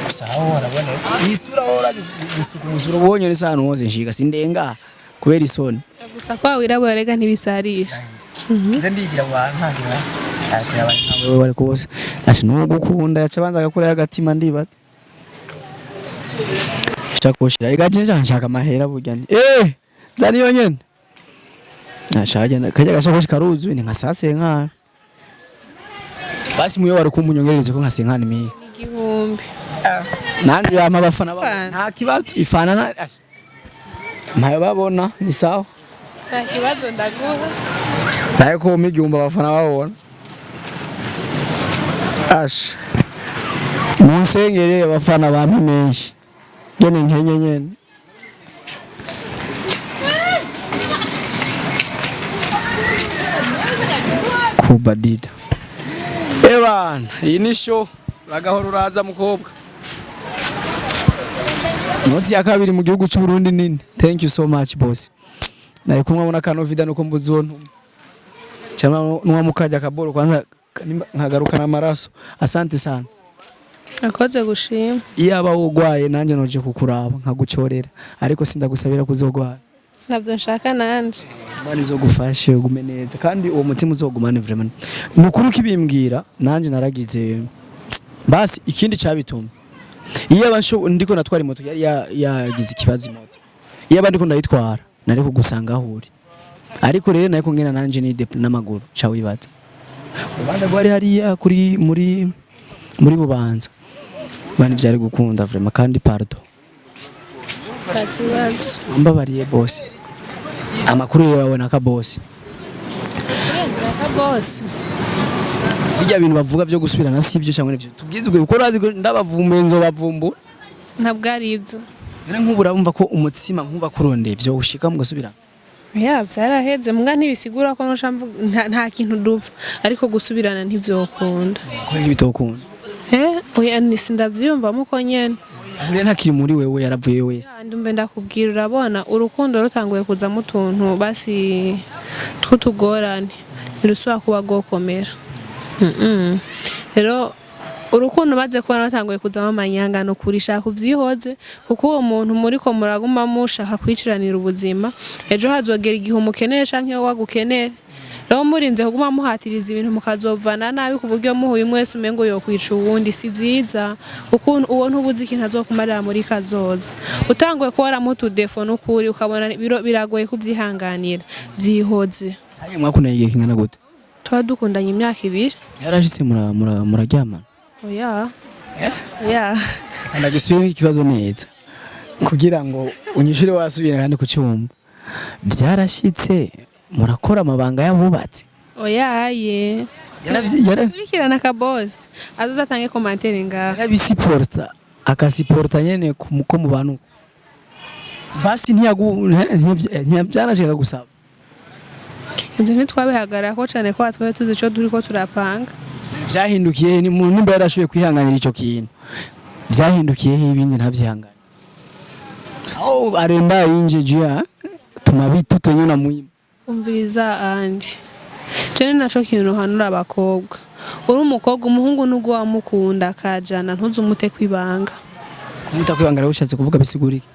Gusa aho waraboneka. Iyi sura wowe urazi gusuka umusura ubonye ni ahantu hose nshiga sindenga kubera isoni. Gusa kwa wirabura rega ntibisarisha. Nze ndigira mu bantu ntagira. Ariko yabaye nka wewe bari kose. Nashe n'uwo gukunda yaca abanza agakurayo agatima ndibaza. Shakoshira ega je nshaka amahera burya ni. Eh, zani yo nyene. Nashaka kajya gashakoshi karuzuye ni nka sasenkana. Basi muyo wari kumunyongerereza ko nka senkana imiye. 1000. Nanje yampa abafana babo. Ifana. Nta kibazo ifana na mpayo babona ni sawa. Nta kibazo, ndaguha. Naye ko umpa 1000 abafana babona. Asha. Munsengere abafana bampe menshi. Gene nkenye nyene. Kubadida. Ebana, iyi ni show. Uragahora uraza mukobwa. Noti ya kabiri mu gihugu cy'u Burundi nini. Thank you so much, boss. Nari kumwe abona kano vida nuko mbuze ntumwe. Chama nuwa mukaja kaboro kwanza nkagaruka n'amaraso. Asante sana. Akoze gushima. Iyaba wogwaye nanjye noje kukuraba nkagucorera, ariko sindagusabira kuzogwara. Ntabyo nshaka nanje. Imana izogufashe ugume neza kandi uwo mutima uzogumane vraiment. Ni ukuri ukibimbwira nanjye naragize basi ikindi cabituma. Iyo aba ndiko natwara moto yari yagize ikibazo imoto. Iyo aba ndiko ndayitwara nari kugusanga aho uri. Ariko rero nariko ngena nanje ni n'amaguru ca wibaza. Urubanza rwari hariya kuri muri Bubanza. Bani vyari gukunda vraiment kandi pardon. Nta kibazo. Mbabariye boss. Amakuru yawe naka boss. Ka boss. Bijya bintu bavuga byo gusubirana si ibyo cyangwa nivyo. Tubwizwe kuko urazi ko ndabavumbuye nzobavumbura. Ntabwo ari ibyo. None nk'ubu urabumva ko umutsima nkuba kurondeye byo ushika mugasubirana. Ya, byaraheze mbwa ntibisigura ko noca mvuga nta kintu dupfa, ariko gusubirana ntivyokunda. Ko bitokunda. Eh, oya, ni sindavyiyumvamo uko nyene. Buriya ntakiri muri wewe, yaravuye wese. Kandi umve ndakubwira, urabona urukundo rutanguye kuzamo utuntu basi tw'utugorane ntirusubira kuba rwokomera. Rero urukundo umaze kubona rutanguye kuzamo amanyanga, ni ukuri shaka uvyihoze, kuko uwo muntu muriko muraguma mushaka kwiciranira ubuzima, ejo hazogera igihe umukenere canke wowe agukenere. Rero murinze kuguma muhatiriza ibintu mukazovana nabi ku buryo muhuye mwese umengo yokwica uwundi, si vyiza, kuko uwo ntubuzi ikintu azokumarira muri kazoza. Utanguye kubonamo utudefo n'ukuri ukabona biragoye kuvyihanganira, vyihoze. Hanyuma mwakundanye igihe kingana gute? Tuba dukundanye imyaka 2. Yarashitse muraryamana? Oya, oya. Ndagisubiyemo ikibazo neza kugira ngo unyishure wasubira kandi ku cyumba. Byarashitse murakora amabanga y'abubatsi? Oya ye. Kurikirana ka boss azoza atange commentaire ngaho. Yarabisiporta akasiporta nyene ko mu bantu basi ntiyagu ntibyanashaka gusaba. Ivyo ntitwabihagararako cane ko twari tuzi ico turiko turapanga. Byahindukiye ni umuntu nimba yarashoboye kwihanganira ico kintu, byahindukiye he ibindi ntavyihangane aho arenda yinje jia tumabituto nyuna muhimu. Umviriza andi jene naco kintu hanura abakobwa. Uri umukobwa, umuhungu nubwo wamukunda akajana ntuze umute kwibanga. Kumuta kwibanga rero ushatse kuvuga bisigura iki?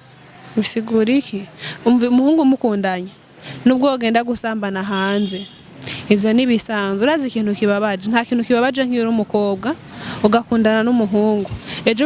Bisigura iki? Umva, umuhungu mukundanye nubwo wogenda gusambana hanze, ivyo ntibisanzwe. Urazi ikintu kibabaje? Nta kintu kibabaje nk'iyo uri umukobwa ugakundana n'umuhungu, ejo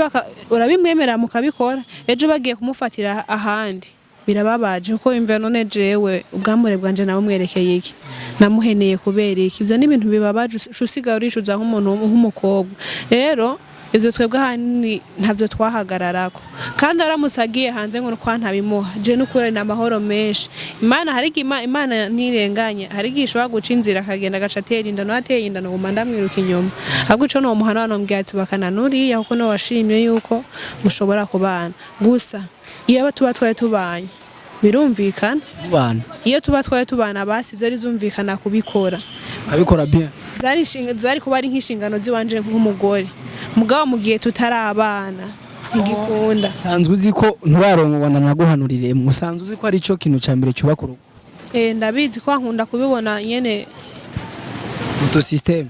urabimwemera mukabikora, ejo bagiye kumufatira ahandi, birababaje kuko wumva none jewe ubwambure bwanje namumwerekeye iki, namuheneye kubera iki? Ivyo ni ibintu bibabaje, usigaye uricuza nk'umuntu nk'umukobwa. Rero Ivyo twebwe ahanini ntavyo twahagararako. Kandi aramutse agiye hanze ngo kwa ntabimuha, je n'ukuri ni amahoro menshi. Imana hari igihe Imana ntirenganya, hari igihe ishobora guca inzira akagenda agaca atera inda, nawe ateye inda noguma ndamwiruka inyuma. Ahubwo ico nomuha, nomubwira ati bakana nuriya, kuko niwe washimye yuko mushobora kubana. Gusa iyo tuba twari tubanye birumvikana. Mubana. Iyo tuba twari tubana basi vyari vyumvikana kubikora. Abikora bien. Zari kuba ari nk'inshingano ziwanje nk'umugore, mugabo mu gihe tutari abana ntigikunda. Usanzwe uzi ko nturarongorwa, naguhanurire, usanzwe uzi ko ari cyo kintu ca mbere cyubaka urugo? Eh, ndabizi ko nkunda kubibona nyene. Auto system.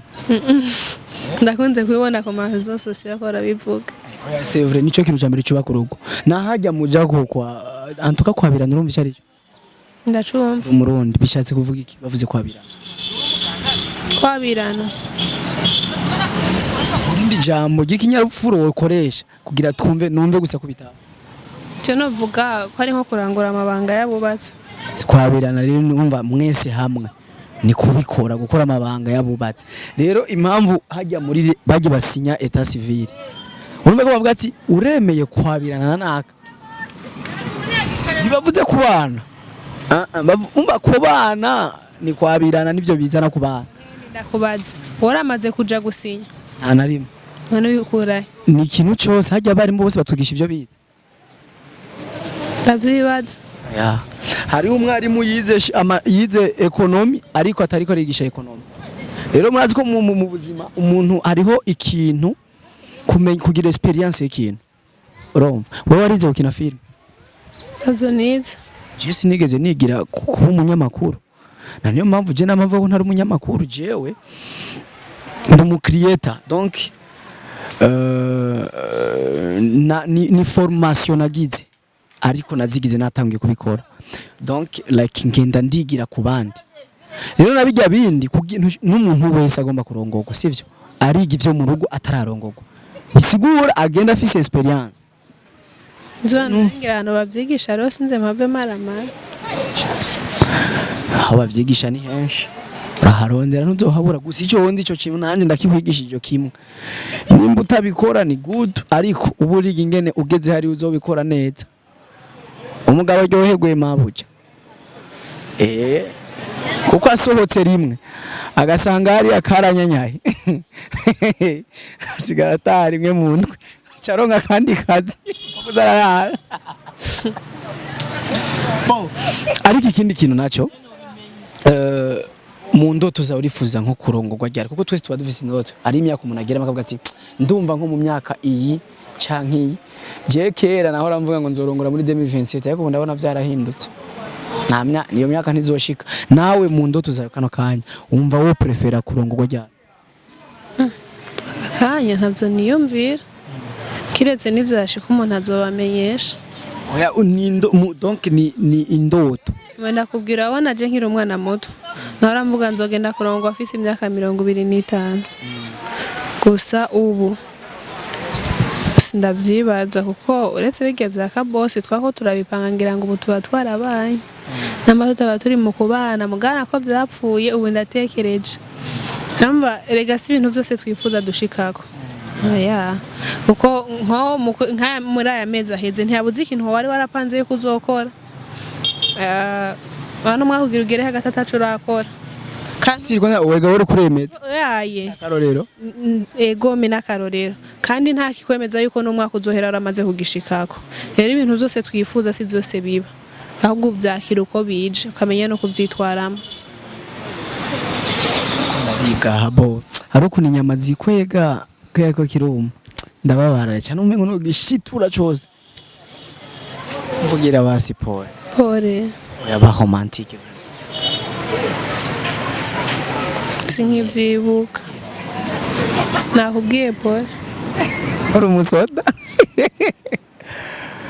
Ndakunze kubibona ku ma réseaux sociaux ko barabivuga. C'est vrai, nico kintu ca mbere cyubaka urugo. Nahajya muja ko kwa antuka kwabirana, urumva icyo ari cyo? Ndacumva. Umurundi bishatse kuvuga iki bavuze kwabirana? Kwabirana. Irindi jambo ry'ikinyarupfuro wokoresha kugira twumve, numve gusa kubitaba. Icyo novuga ko ari nko kurangura amabanga y'abubatsi. Kwabirana rero numva mwese hamwe ni kubikora, gukora amabanga y'abubatsi. Rero impamvu hajya muri bajya basinya état civil, urumva ko bavuga ati uremeye kwabirana na naka, ntibavuze kubana. Umva, kubana ni kwabirana, nivyo bizana kubana. Ndakubaza, waramaze kuja gusinya? Nta na rimwe. None ubikurahe? Ni ikintu cyose hajya abarimu bose batwigisha ivyo bize. Ndavyibaza. Ya. Hariho umwarimu yize yize économie ariko atariko arigisha économie. Rero murazi ko mu buzima umuntu hariho ikintu kumenya, kugira expérience y'ikintu. Urumva, wewe warize gukina film? Ntavyo nize. Je sinigeze nigira kuba umunyamakuru. Na niyo mpamvu je namavuga ko ntari umunyamakuru, jewe ndi umu creator. Donc ni formation nagize ariko nazigize natangiye kubikora. Donc like ngenda ndigira ku bandi. Rero nabijya bindi n'umuntu wese agomba kurongorwa, sivyo, ariga ivyo mu rugo atararongorwa, bisigura agenda afise expérience. Nzonangira ahantu bavyigisha rero, sinze mpave maramara. Aho bavyigisha ni henshi, uraharondera ntuzohabura. Gusa icyo wonzi ico kintu nanjye ndakikwigisha icyo kimwe, nimba utabikora ni good, ariko uba uriga ingene ugeze hari uzobikora neza, umugabo aryoherwe mabuja. Kuko asohotse rimwe agasanga hariya karanyanyaye, asigara ataha rimwe mu ndwi, acaronka akandi kazi ko kuza ararara. Bo, ariko ikindi kintu naco, mu ndoto zawe urifuza nko kurongorwa ryari? Kuko twese tuba dufise indoto, ari imyaka umuntu agera akavuga ati ndumva nko mu myaka iyi canke iyi. Je kera nahora mvuga ngo nzorongora muri 2027, ariko ubu ndabona vyarahindutse. Nta niyo myaka ntizoshika. Nawe mu ndoto zawe kano kanya wumva wo préféra kurongorwa ryari? Akanya ntavyo niyumvira, kiretse n'ivyo yashika umuntu azobamenyesha. Oya, donc ni indoto. Ndakubwira, wabona je nkiri umwana muto nahora mvuga nzogenda kurongwa afise imyaka 25. Gusa ubu sindavyibaza, kuko uretse birya vya kabosi twako turabipanga, ngira ngo ubu tuba twarabaye namba tutaba turi mu kubana mugana ko vyapfuye. Ubu ndatekereje namba erega si ibintu vyose twifuza dushikako. Oya, kuko nko nka muri aya mezi aheze ntiyabuze ikintu wari warapanze yuko uzokora. Hano umwaka ugira ugere hagati atacu urakora. Kandi Siriko wega wari kuremeza. Yaye. Akarorero. Egome n'akarorero, kandi nta kikwemeza yuko n'umwaka uzohera waramaze kugishikako. Rero ibintu vyose twifuza si vyose biba, ahubwo uvyakira uko bije ukamenya no kuvyitwaramo. Ndaribwa habo, hari ukuntu inyama zikwega kubera ko kiruma, ndababara cyane, umengo no gishitura cose. Mvugira basi pole. Pole. Oya, ba romantique. Sinkivyibuka, nakubwiye pole. Uri umusoda.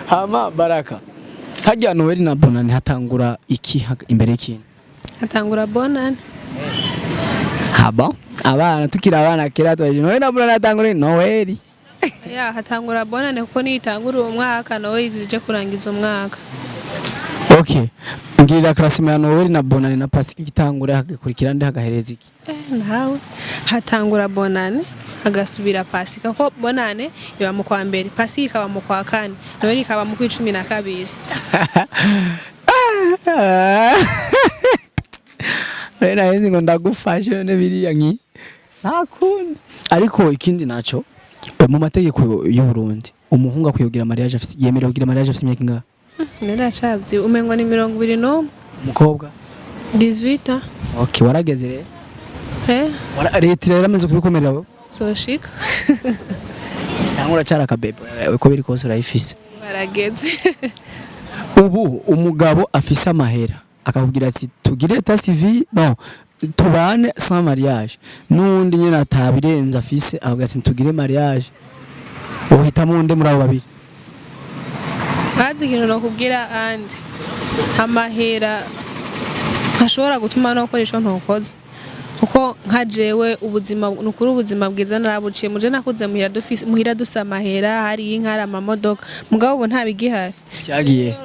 Hama Baraka, harya Noel na Bonane hatangura iki imbere y'ikintu? Atangura Bonane. Haba abana, tukiri abana kera twaje Noel na Bonane hatangura Noel. Ya, hatangura Bonane kuko niyo itangura uwo mwaka, nawe zije kurangiza umwaka. Okay, ngirira classement ya Noël na Bonane na Pasika, igitangura hagakurikira ndi, hagahereza iki? Nawe hatangura Bonane, hagasubira Pasika, ko Bonane iba mu kwa mbere, Pasika ikaba mu kwa kane, Noheli ikaba mu kwa 12. Rero naheze ngo ndagufashe, none biriya nki nta kundi. Ariko ikindi naco, mu mategeko y'u Burundi umuhungu akwiye kugira mariage afise, yemerewe kugira mariage afise imyaka ingahe? Naracavye, umengo ni 21. Umukobwa? 18 ans. Okay, warageze rero. Eh. Leta rero amaze kubikomerera wowe? Zoshika. Cyangwa uracara akabebe? Uko biri kose urayifise. Barageze. Ubu umugabo afise amahera akakubwira ati tugire état civil, no tubane sans mariage, n'uwundi nyene atabirenze afise akavuga ati tugire mariage, uhitamo undi muri abo babiri? Bazi ikintu nokubwira andi, amahera ntashobora gutuma no gukora ico ntokoze, kuko nka jewe ubuzima nukuri, ubuzima bwiza narabuciye muje, nakuze muhira dufise, muhira dufise amahera, hari inka, hari amamodoka, mugabo ubu nta bigihari. Cyagiye?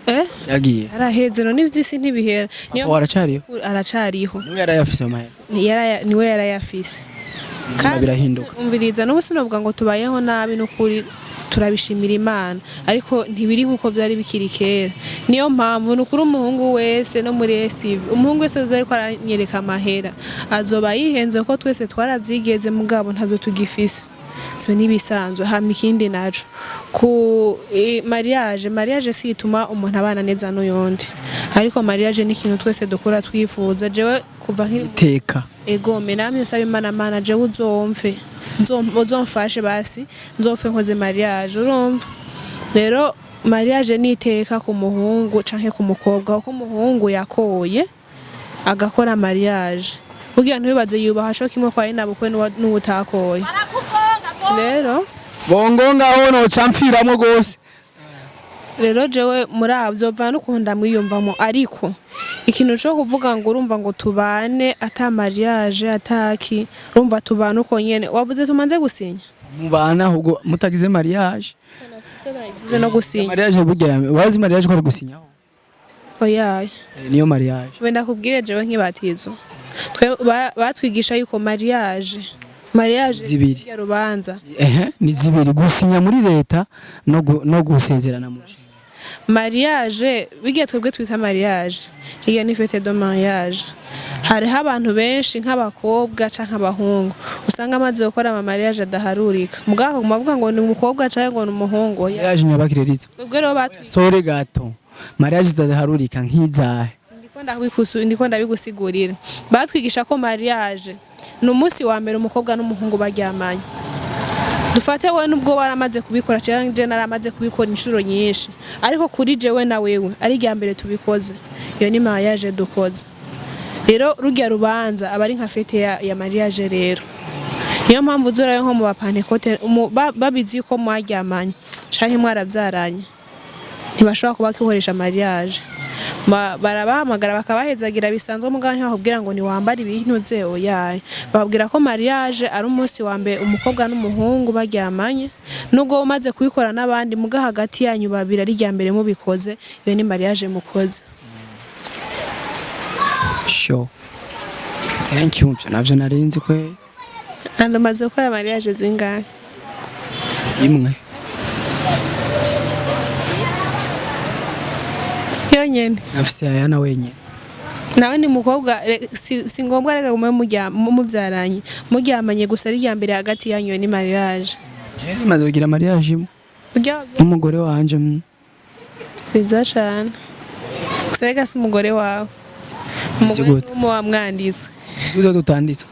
Eh. Cyagiye? Araheze. None ivy'isi ntibihera, niyo. Papa waracariyo? Aracariho. Niwe yarayafise amahera? Niwe yarayafise. Nyuma birahinduka. Umviriza, n'ubu sinovuga ngo tubayeho nabi, n'ukuri turabishimira Imana, ariko ntibiri nk'uko byari bikiri kera. Niyo mpamvu nukuri umuhungu wese no muri STV, umuhungu wese uza ariko aranyereka amahera azoba yihenze, kuko twese twaravyigeze, mugabo ntazo tugifise. So nibisanzwe. Hama ikindi naco, ku mariage si ituma umuntu abana neza n'uyundi, ariko mariage ni ikintu twese dukura twifuza. Jewe kuva nkiri Iteka. Egome, namye usaba Imana: Mana, jewe uzomfe, uzomfashe basi nzopfe nkoze mariage. Urumva rero, mariage ni iteka ku muhungu canke ku mukobwa, kuko umuhungu yakoye agakora mariage, burya ntibibaze yubaha co kimwe kwa nyinabukwe n'uwutakoye rero. Bongo ngaho noca mpfiramwo gose. Rero jewe muri abo vyovana n'ukuntu ndamwiyumvamo, ariko ikintu co kuvuga ngo urumva ngo tubane ata mariage ataki, urumva tubane uko nyene wavuze tumanze gusinya. Mubana ahubwo mutagize mariage. Tugize no gusinya. Mariage burya, wazi mariage ko ari gusinyaho? Oyaye. Niyo mariage. Wenda kubwire, jewe nkibatizo twe batwigisha yuko mariage Zibiri. ya rubanza. Ehe, ni zibiri: gusinya muri leta no gusezerana mu rusengero. Mariage bigiye twebwe twita mariage, iyo ni fête de mariage. Hariho abantu benshi nk'abakobwa canke abahungu usanga amaze gukora ama mariage adaharurika, mugabo akaguma avuga ngo ni umukobwa canke ngo ni umuhungu. Oya. Mariage nyabakirerizo. Twebwe rero batwigisha Sore gato, mariage zidaharurika nk'izahe? Ndiko ndabigusigurira. Batwigisha ko mariage ni umunsi wa mbere umukobwa n'umuhungu baryamanye. Dufate wowe nubwo waramaze kubikora cyangwa je naramaze kubikora inshuro nyinshi, ariko kuri jewe na wewe ari irya mbere tubikoze, iyo ni mariage dukoze. Rero rurya rubanza aba ari nka fête ya mariage. Rero niyo mpamvu uzorayo nko mu bapantekote babizi ko mwaryamanye canke mwaravyaranye, ntibashobora kuba bakikoresha mariage. Barabahamagara bakabahezagira bisanzwe, mugabo ntibakubwira ngo ntiwambare ibintu ze, oyaye. Bababwira ko mariage ari umunsi wa mbere umukobwa n'umuhungu baryamanye, nubwo umaze kubikora n'abandi, muga hagati yanyu babiri ari irya mbere mubikoze, iyo ni mariage mukoze. Sure, thank you. Ivyo navyo narinzi kwe. Andi umaze gukora mariage zingahe? Imwe. Yonyene? Nafise Ayana wenyene. Nawe ni mukobwa, si ngombwa reka gume muvyaranye, muryamanye gusa ari irya mbere hagati yanyu, iyo ni mariage. Jewe nimaze kugira mariage imwe. Urya N'umugore wanje. Byiza cane, gusa reka si umugore wawe, umugore Gute? w'umu wamwanditswe. Tuzo tutanditswe.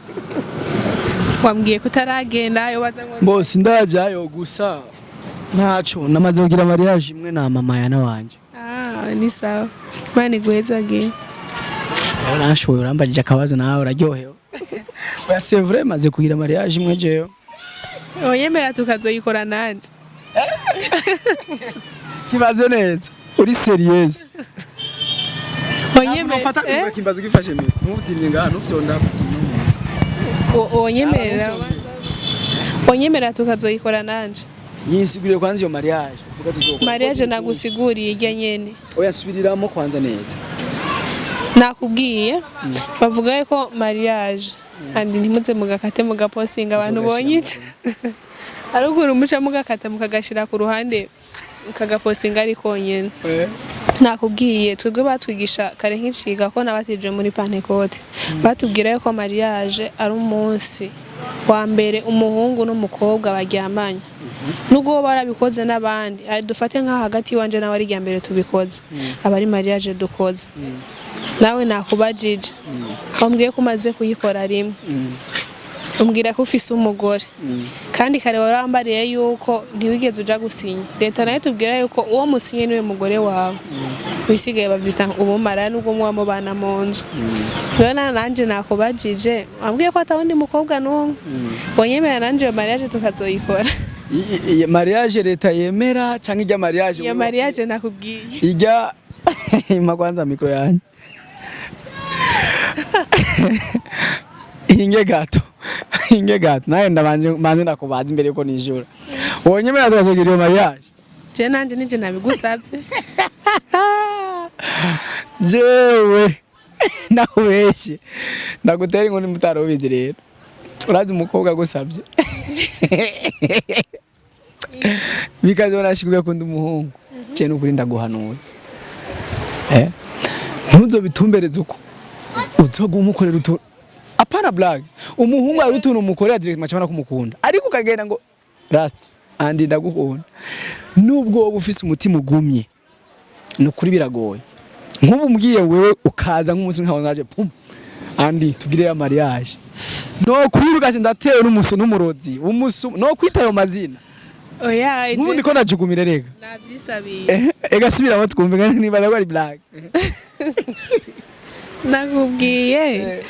Wambwiye ko utaragenda yo baza ngo Bose ndajayo, gusa ntaco namaze kugira mariage imwe na mama Yana wanje. Ah, ni sawa, Imana iguhezagiye. Rero nashoboye, urambajije akabazo nawe uraryohewe. Oya, c'est vrai, maze kugira mariage imwe jewe. Oyemera tukazoyikora nande? Kibaze neza, uri sérieuse? Oyemera, eh? Kimbaza ugifashe micro, ntuzimye ngaha, ntufyonda, afata inyuma. Onyemera, onyemera tukazoyikora nanje? Yinsiguriye kwanza iyo mariage uvuga tuzokora. Mariage nagusiguriye irya nyene. Oya, subiriramo kwanza neza. Nakubwiye, bavuga ko mariage kandi ntimuze mugakate mugapostinga, abantu bonyica ari ukuntu muca mugakata mukagashira ku ruhande mukagapostinga ari konyene. Nakubwiye, twebwe batwigisha kare nk'iciga ko nabatije muri Pentecôte, batubwira yuko mariage ari umunsi wa mbere umuhungu n'umukobwa baryamanye, nubwo bo barabikoze n'abandi, ari dufate nk'aho hagati iwanje nawe ari irya mbere tubikoze, aba ari mariage dukoze. Nawe nakubajije, wambwiye ko umaze kuyikora rimwe, umbwira ko ufise umugore, kandi kare warambariye yuko ntiwigeze uja gusinya. Leta nayo tubwira yuko uwo musinye niwe mugore wawe, wisigaye bavyita ubumara nubwo muba mubana mu nzu. Rero nanje nakubajije, wambwiye ko atawundi mukobwa n'umwe wonyemera, nanje iyo mariage tukazoyikora. Mariage leta yemera canke ijya mariage? Iyo mariage nakubwiye. Ijya ima kwanza micro yanjye, inge gato, inge gato, nawe ndabanje manze ndakubaza imbere yuko nijura wonyemera tukazogira iyo mariage. Je nanje nije nabigusavye. Jewe nakubeshye, ndagutera inkoni mutari ubizi. Rero urazi umukobwa agusabye bikazonashika ugakunda umuhungu, je nukuri ndaguhanura, ntuzobitumbereze uko uzoga umukorera utuntu, apana blague. Umuhungu hari utuntu umukorera direct macabana kumukunda, ariko ukagenda ngo rasta andi ndagukunda, nubwo wowe ufise umutima ugumye, nukuri biragoye. Nk'ubu mbwiye wewe ukaza nk'umunsi nkawe naje pum andi tugire ya mariage, no kwiruka ati ndatewe n'umusu n'umurozi umusu no kwita ayo mazina. Oya. Nk'ubu ndiko ndajugumira rega. Navyisabiye. Ega subiramo twumve kandi niba ari blague. Nakubwiye,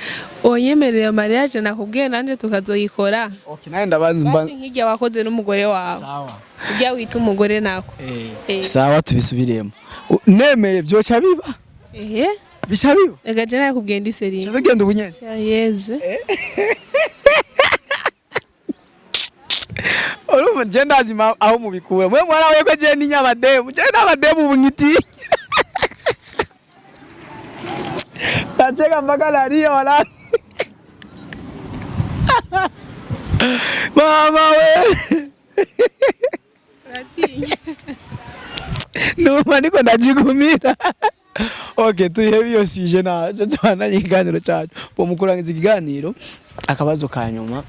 onyemerera iyo mariage nakubwiye nanje tukazoyikora. Okay, nawe ndabanza mba Basi nk'irya wakoze n'umugore wawe. Sawa. Urya wita umugore nako. Sawa, tubisubiremo. Nemeye vyoca biba. Ehe. Bica biba. Ega je nakubwiye ndi sérieux. Tugenda ubunyene. Sérieuse. Urumva je ndazi aho mubikura mwe mwarawe ko je ni nyabademu, je n'abademu ubu ngitinya, nacheka mpaka nalia wala mama we. Uratinya. Numva ndiko ndajigumira. Okay, tuhebe iyo sije naco, tubandanye ikiganiro cacu. Bo mu kurangiza ikiganiro, akabazo ka nyuma,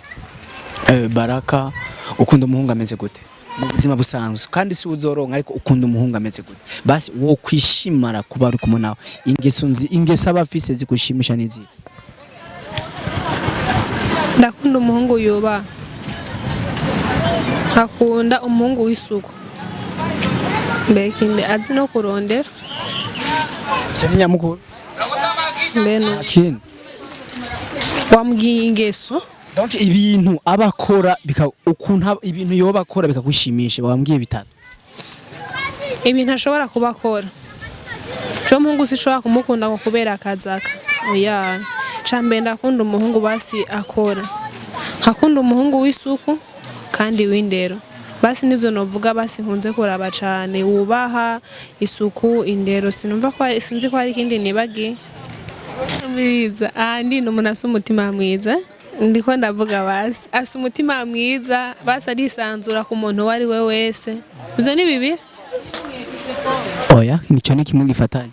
Baraka, ukunda umuhungu ameze gute mu buzima busanzwe? Kandi si uzoronka, ariko ukunda umuhungu ameze gute basi wo kwishimara kuba ari kumwe nawe? Ingeso nzi, ingeso aba afise zikushimisha n'izihe? Ndakunda umuhungu yubaha, nkakunda umuhungu w'isuku, mbere ikindi azi no kurondera. Ivyo ni nyamukuru. Mbe no Kindi? Wambwiye ingeso. Donc ibintu aba akora bika ukuntu ibintu yoba akora bikagushimisha, wambwiye bitatu. Ibintu ashobora kuba akora, co muhungu sishobora kumukunda ngo kubera akazaka, oya. Cambere ndakunda umuhungu basi akora, nkakunda umuhungu w'isuku kandi w'indero. Basi nivyo novuga, basi nkunze kuraba cane: wubaha, isuku, indero. Sinumva ko sinzi ko hari ikindi nibagiye mwiza. Ahandi ni umuntu asa umutima mwiza, ndiko ndavuga basi asa umutima mwiza, basi arisanzura ku muntu uwo ari we wese. Ivyo ni bibiri. Oya, nico ni kimwe gifatanye.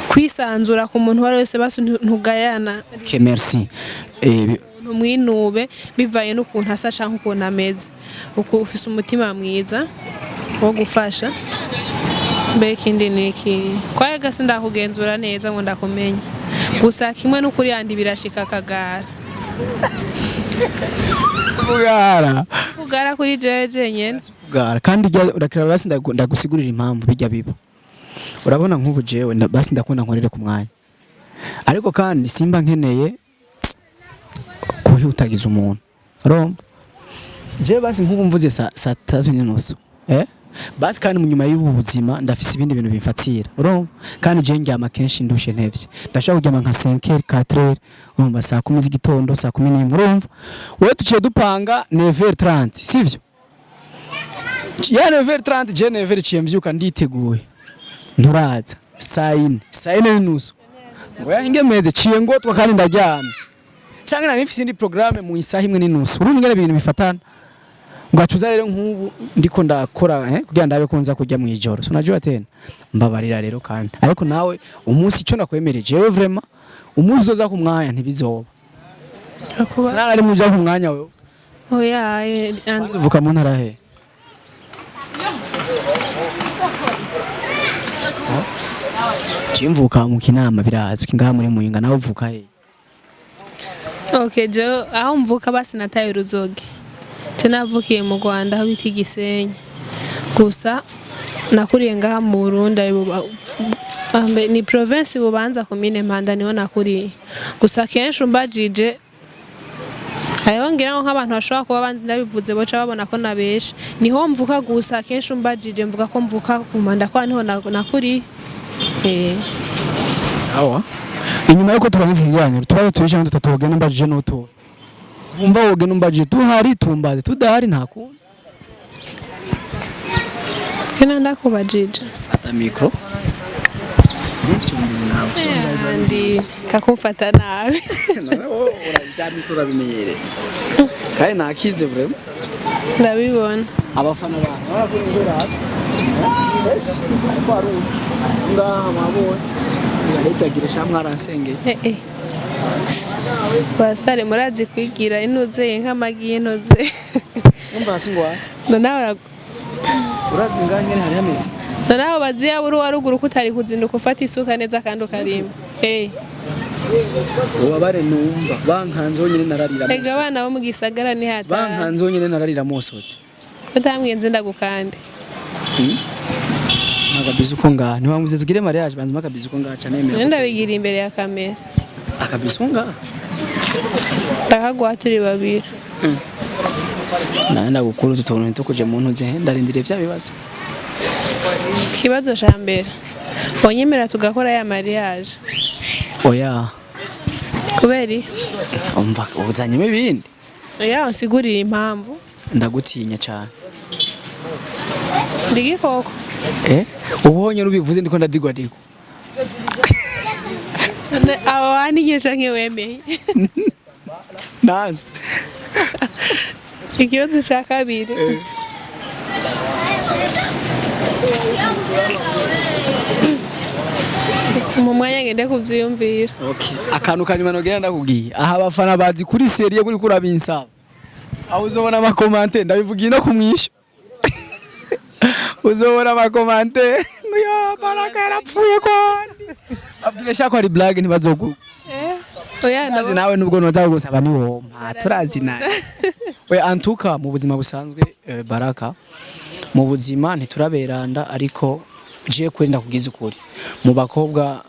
Kwisanzura ku muntu uwo ari we wese, basi ntugayana. Okay, merci. Ntumwinube bivanye n'ukuntu asa canke ukuntu ameze, uku ufise umutima mwiza wo gufasha. Mbe ikindi ni iki? Kwaye gasi ndakugenzura neza ngo ndakumenye, gusa kimwe n'ukuri yandi birashika akagara. Kugara. Kugara kuri jewe jenyene. Kugara kandi urakira basi ndagusigurira impamvu bijya biba. Urabona nk'ubu jewe basi ndakunda nkorere ku mwanya, ariko kandi simba nkeneye kuhutagiza umuntu. Urumva jewe basi nk'ubu mvuze saa 3:30, basi kandi mu nyuma y'ubu buzima ndafise ibindi bintu bimfatira. Urumva kandi je ndyama kenshi ndushe ntevye, ndashobora kuryama nka 5h 4h, urumva saa 10 z'igitondo, saa 11. Urumva wewe tuciye dupanga 9h30, sivyo? Ya 9h30, je 9h ciye mvyuka nditeguye, nturaza. Saa yine, saa yine n'inusu, oya, inge meze ciye ngotwa kandi ndaryamye, canke nari mfise indi programme mu isaha imwe n'inusu. Urumva ingene ibintu bifatana. Ngacuza rero nk'ubu ndiko ndakora kugira ndabe ko nza kurya mw'ijoro. So unajua tena, mbabarira rero. Kandi ariko nawe umunsi ico nakwemereye jewe, vraiment, umunsi uzoza ku mwanya ntibizoba. Akuba. Sinari muja ku mwanya wewe. Oya. Kwanza uvuka mu ntara he? Je mvuka mu Kinama, birazwi ngaha muri Muyinga. Nawe uvuka he? Okay, je aho mvuka basi nataye uruzogi. Je navukiye mu Rwanda aho bita Igisenyi. Gusa nakuriye ngaha mu Burundi, ni province Bubanza, komine Mpanda, niho nakuriye. Gusa kenshi umbajije hariho ngira ngo nk'abantu bashobora kuba bandi ndabivuze boca babona ko nabeshe. Niho mvuka, gusa kenshi umbajije mvuga ko mvuka ku Mpanda kwa niho nakuriye. Sawa, inyuma yuko turangiza ikiganiro, tubaze tubiri cyangwa dutatu wogenda umbajije n'utuwe wumva wogenda umbajije. Tuhari tumbaze, tudahari nta kundi. Kena ndakubajije. Fata micro. Ndi kakumfata nabi. Urabya micro, urabimenyereye kandi nakize vraiment. Ndabibona. Abafana bawe barakunze ariko hari ngaha mwabonye yaretse agira sha mwaransengeye. Eh eh. Pasitari murazi kwigira intuze nk'amagi y'intuze. Umva hasi ngo Noneho urazi ngaha nyene hari hameze. Noneho baziya uri wa ruguru ko utari kuzinduka ufata isuka neza kandi ukarima. Eh, Ubabare numva bankanze honyine nararira. Ega abana bo mu gisagara ni hata. Bankanze honyine nararira mosotse. Utambwiye nze ndagukande. Akabizu ko ngaha ntiwamuze tugire mariage, banza akabizu ko ngaha cyane None yemera. ndabigira imbere ya kamera. Akabizu ko ngaha. Ndakaguha turi babiri. Nawe ndagukuru utu tuntu ntitukuje mu ntuze, ndarindiriye vya bibazo. Ikibazo ca mbere. Wonyemera tugakora ya mariage? Oya. Kubera iki? Umva uzanyemo ibindi. Oya, unsigurire impamvu. Ndagutinya cyane. Ndi igikoko? Eh, ubonye ubivuze ndiko ndadigwa digwa. Abo waninye canke wemeye? Nanse. Ikibazo ca kabiri. Mu mwanya ngende kuvyiyumvira. Okay, akantu kanyuma nogenda ndakubwiye aha, abafana bazi kuri série kuri kurabinsaba, aho uzobona ama commentaires, ndabivugiye no kumwisha, uzobona ama commentaires ngo yo Baraka yarapfuye kwani. Abwire shako ari blague, ntibazogu Eh, oya. Turazi nawe nubwo noza gusaba ni wompa, turazi nawe. Oya, antuka mu buzima busanzwe, Baraka, mu buzima ntituraberanda, ariko je kweri ndakubwiza ukuri, mu bakobwa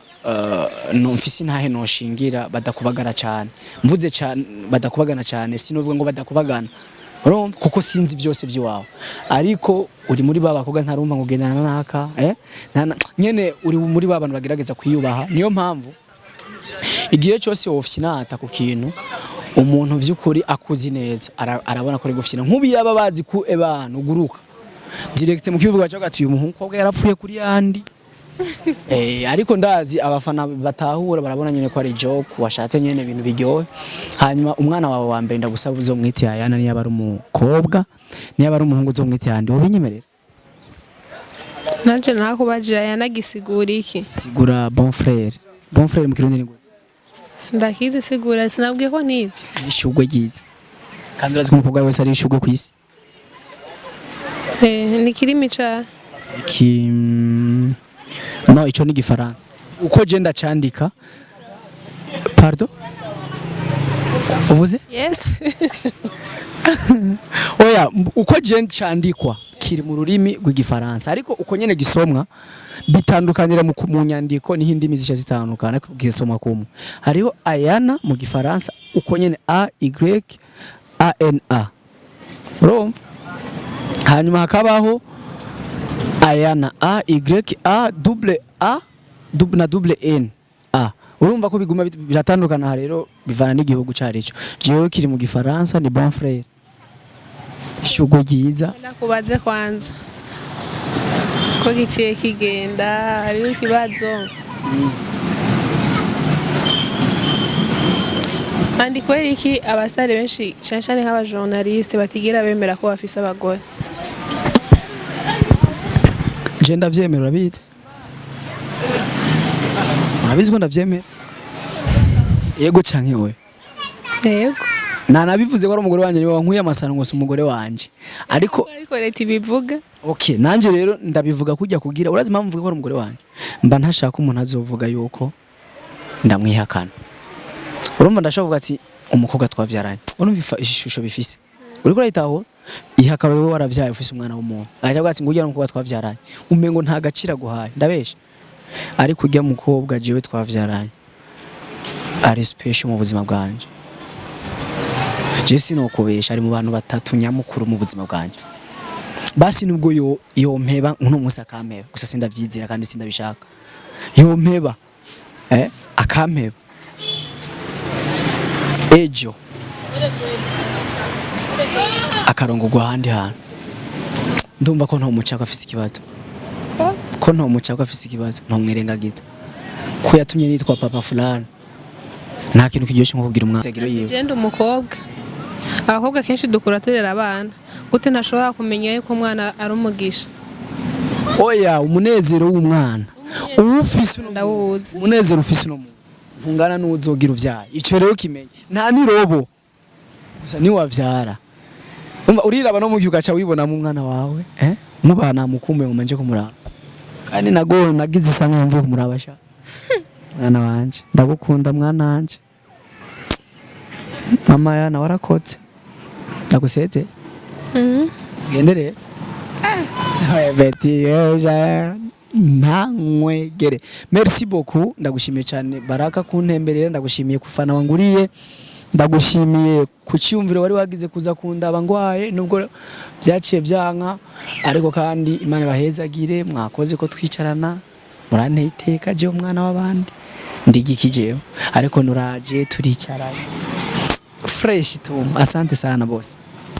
no mfise intahe noshingira badakubagana cyane, mvuze cyane badakubagana cyane, sinovuga ngo badakubagana, urumva, kuko sinzi byose by'iwawe, ariko uri muri ba bakobwa ntarumva ngo gendana naka, nyene uri muri ba bantu bagerageza kwiyubaha. Niyo mpamvu igihe cyose wofyinata ku kintu, umuntu vy'ukuri akuzi neza arabona ko ari gufyina. Nk'ubu yaba bazi ku ebana uguruka direct mu kivuga cyo gati uyu muhungu kobwa yarapfuye kuri yandi. Ariko ndazi abafana batahura, barabona nyene ko ari joke washatse nyene ibintu biryohe. Hanyuma umwana wawe wa mbere ndagusaba uzomwite Ayana niba ari umukobwa, niba ari umuhungu uzomwite yandi. Wobinyemerera? Nanje nakubajira yanagisigura iki? Sigura bon frère. Bon frère mu Kirundi ni gute? Sindakizi, sigura, sinabwiye ko ntizi. Ishugwe ryiza. Kandi urazi ko umukobwa wese ari ishugwe ku isi. Eh, ni kirimi ca Ki no ico ni Gifaransa. Uko je ndacandika. Pardon? Uvuze? Yes. Oya, uko je candikwa kiri mu rurimi rw'Igifaransa, ariko uko nyene gisomwa bitandukanira mu nyandiko, niho indimi zisha zitandukana, ariko gisomwa kumwe. Hariho Ayana mu Gifaransa uko nyene, A Y A N A. Urumva? Hanyuma hakabaho Ayana, A Y A double A double na double N A. Urumva ko biguma biratandukana. Aha rero bivana n'igihugu carico. Jewe kiri mu Gifaransa ni bon frère. Ishugwe ryiza. Ndakubaze kwanza. Ko giciye kigenda hariho ikibazo. Kandi kubera iki abasare benshi cane cane nk'abajournaliste batigera bemera ko bafise abagore? Je ndavyemera, urabizi. Urabizi ko ndavyemera. Yego canke oya? Yego. Nanabivuze ko ari umugore wanje, niwe wankuye amasano ngo si umugore wanje. Ariko Ariko leta ibivuga. Okay, nanje rero ndabivuga kujya kugira, urazi impamvu mvuga ko ari umugore wanje? Mba ntashaka umuntu azovuga yuko ndamwihakana. Urumva ndashaka kuvuga ati umukobwa twavyaranye. Urumva ishusho bifise. Uriko urayitaho? Ihakana wewe waravyaye ufise umwana w'umuntu. Agaca avuga ati ngo urya n'umukobwa twavyaranye. Umengo nta gaciro aguhaye. Ndabesha. Ariko urya mukobwa jewe twavyaranye, ari special mu buzima bwanje. Je sinokubesha, ari mu bantu batatu nyamukuru mu buzima bwanje. Basi nubwo yo yompeba uno munsi akampeba, gusa sindavyizera kandi sindabishaka. Yompeba akampeba ejo akarongorwa ahandi hantu, ndumva ko ntomucako afise ikibazo. Ko? Ko ntomucako afise ikibazo, ntomwirengagiza ko yatumye nitwa papa fulani. Nta kintu kiryoshe nko kugira umwana yiwe. Je ndi umukobwa. Abakobwa kenshi dukura turera abana. Gute ntashobora kumenya yuko umwana ari umugisha? Oya, umunezero w'umwana uwufise uno munsi, Ndawuzi. umunezero ufise uno munsi ntungana n'uwuzogira uvyaye. Ico rero kimenye, nta nirobo gusa niwavyara. Umva uriraba no mu gihe ugaca wibonamo umwana wawe, muba namukumbuye ngo manje kumuraba, kandi nago nagize isanga mvuye kumuraba. Sha mwana wanje, ndagukunda mwana wanje, mama yana warakotse, ndagusezere. Tugende rero. Beti eja ntanywegere. Merci beaucoup, ndagushimiye cyane Baraka kuntemberera, ndagushimiye kufana wanguriye, ndagushimiye ku cyumviro wari wagize kuza kundaba ngwaye nubwo byaciye byanka, ariko kandi Imana ibahezagire, mwakoze ko twicarana, muranteye iteka je umwana w'abandi ndigiki jewe, ariko nuraje turicarana fresh tu. Asante sana boss.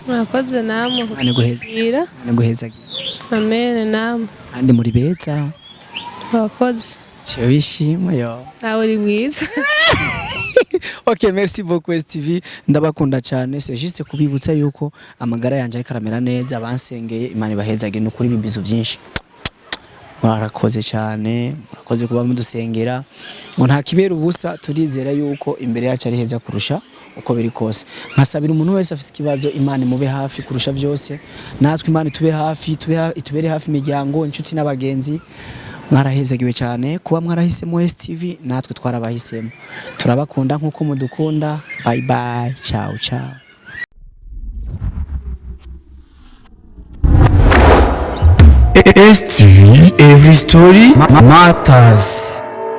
Mwakoze namwe. Imana iguheze. Kugira. Imana iguhezagire. Amen namwe. Kandi muri beza. Mwakoze. Cyo wishimwe yo. Nawe uri mwiza. Ok, merci beaucoup STV, ndabakunda cyane. C'est juste kubibutsa yuko amagara yanje ariko aramera neza, bansengeye Imana ibahezagire no kuri ibibizo byinshi. Murakoze cyane, murakoze kuba mudusengera ngo nta kibera ubusa, turizera yuko imbere yacu ari heza kurusha uko biri kose. Nkasabira umuntu wese afite ikibazo, Imana imube hafi kurusha byose, natwe Imana itube hafi, itubere hafi imiryango, inshuti n'abagenzi. Mwarahezagiwe cyane kuba mwarahisemo STV, natwe twarabahisemo. Turabakunda nkuko mudukunda. Bye bye, ciao ciao. STV Every Story Matters.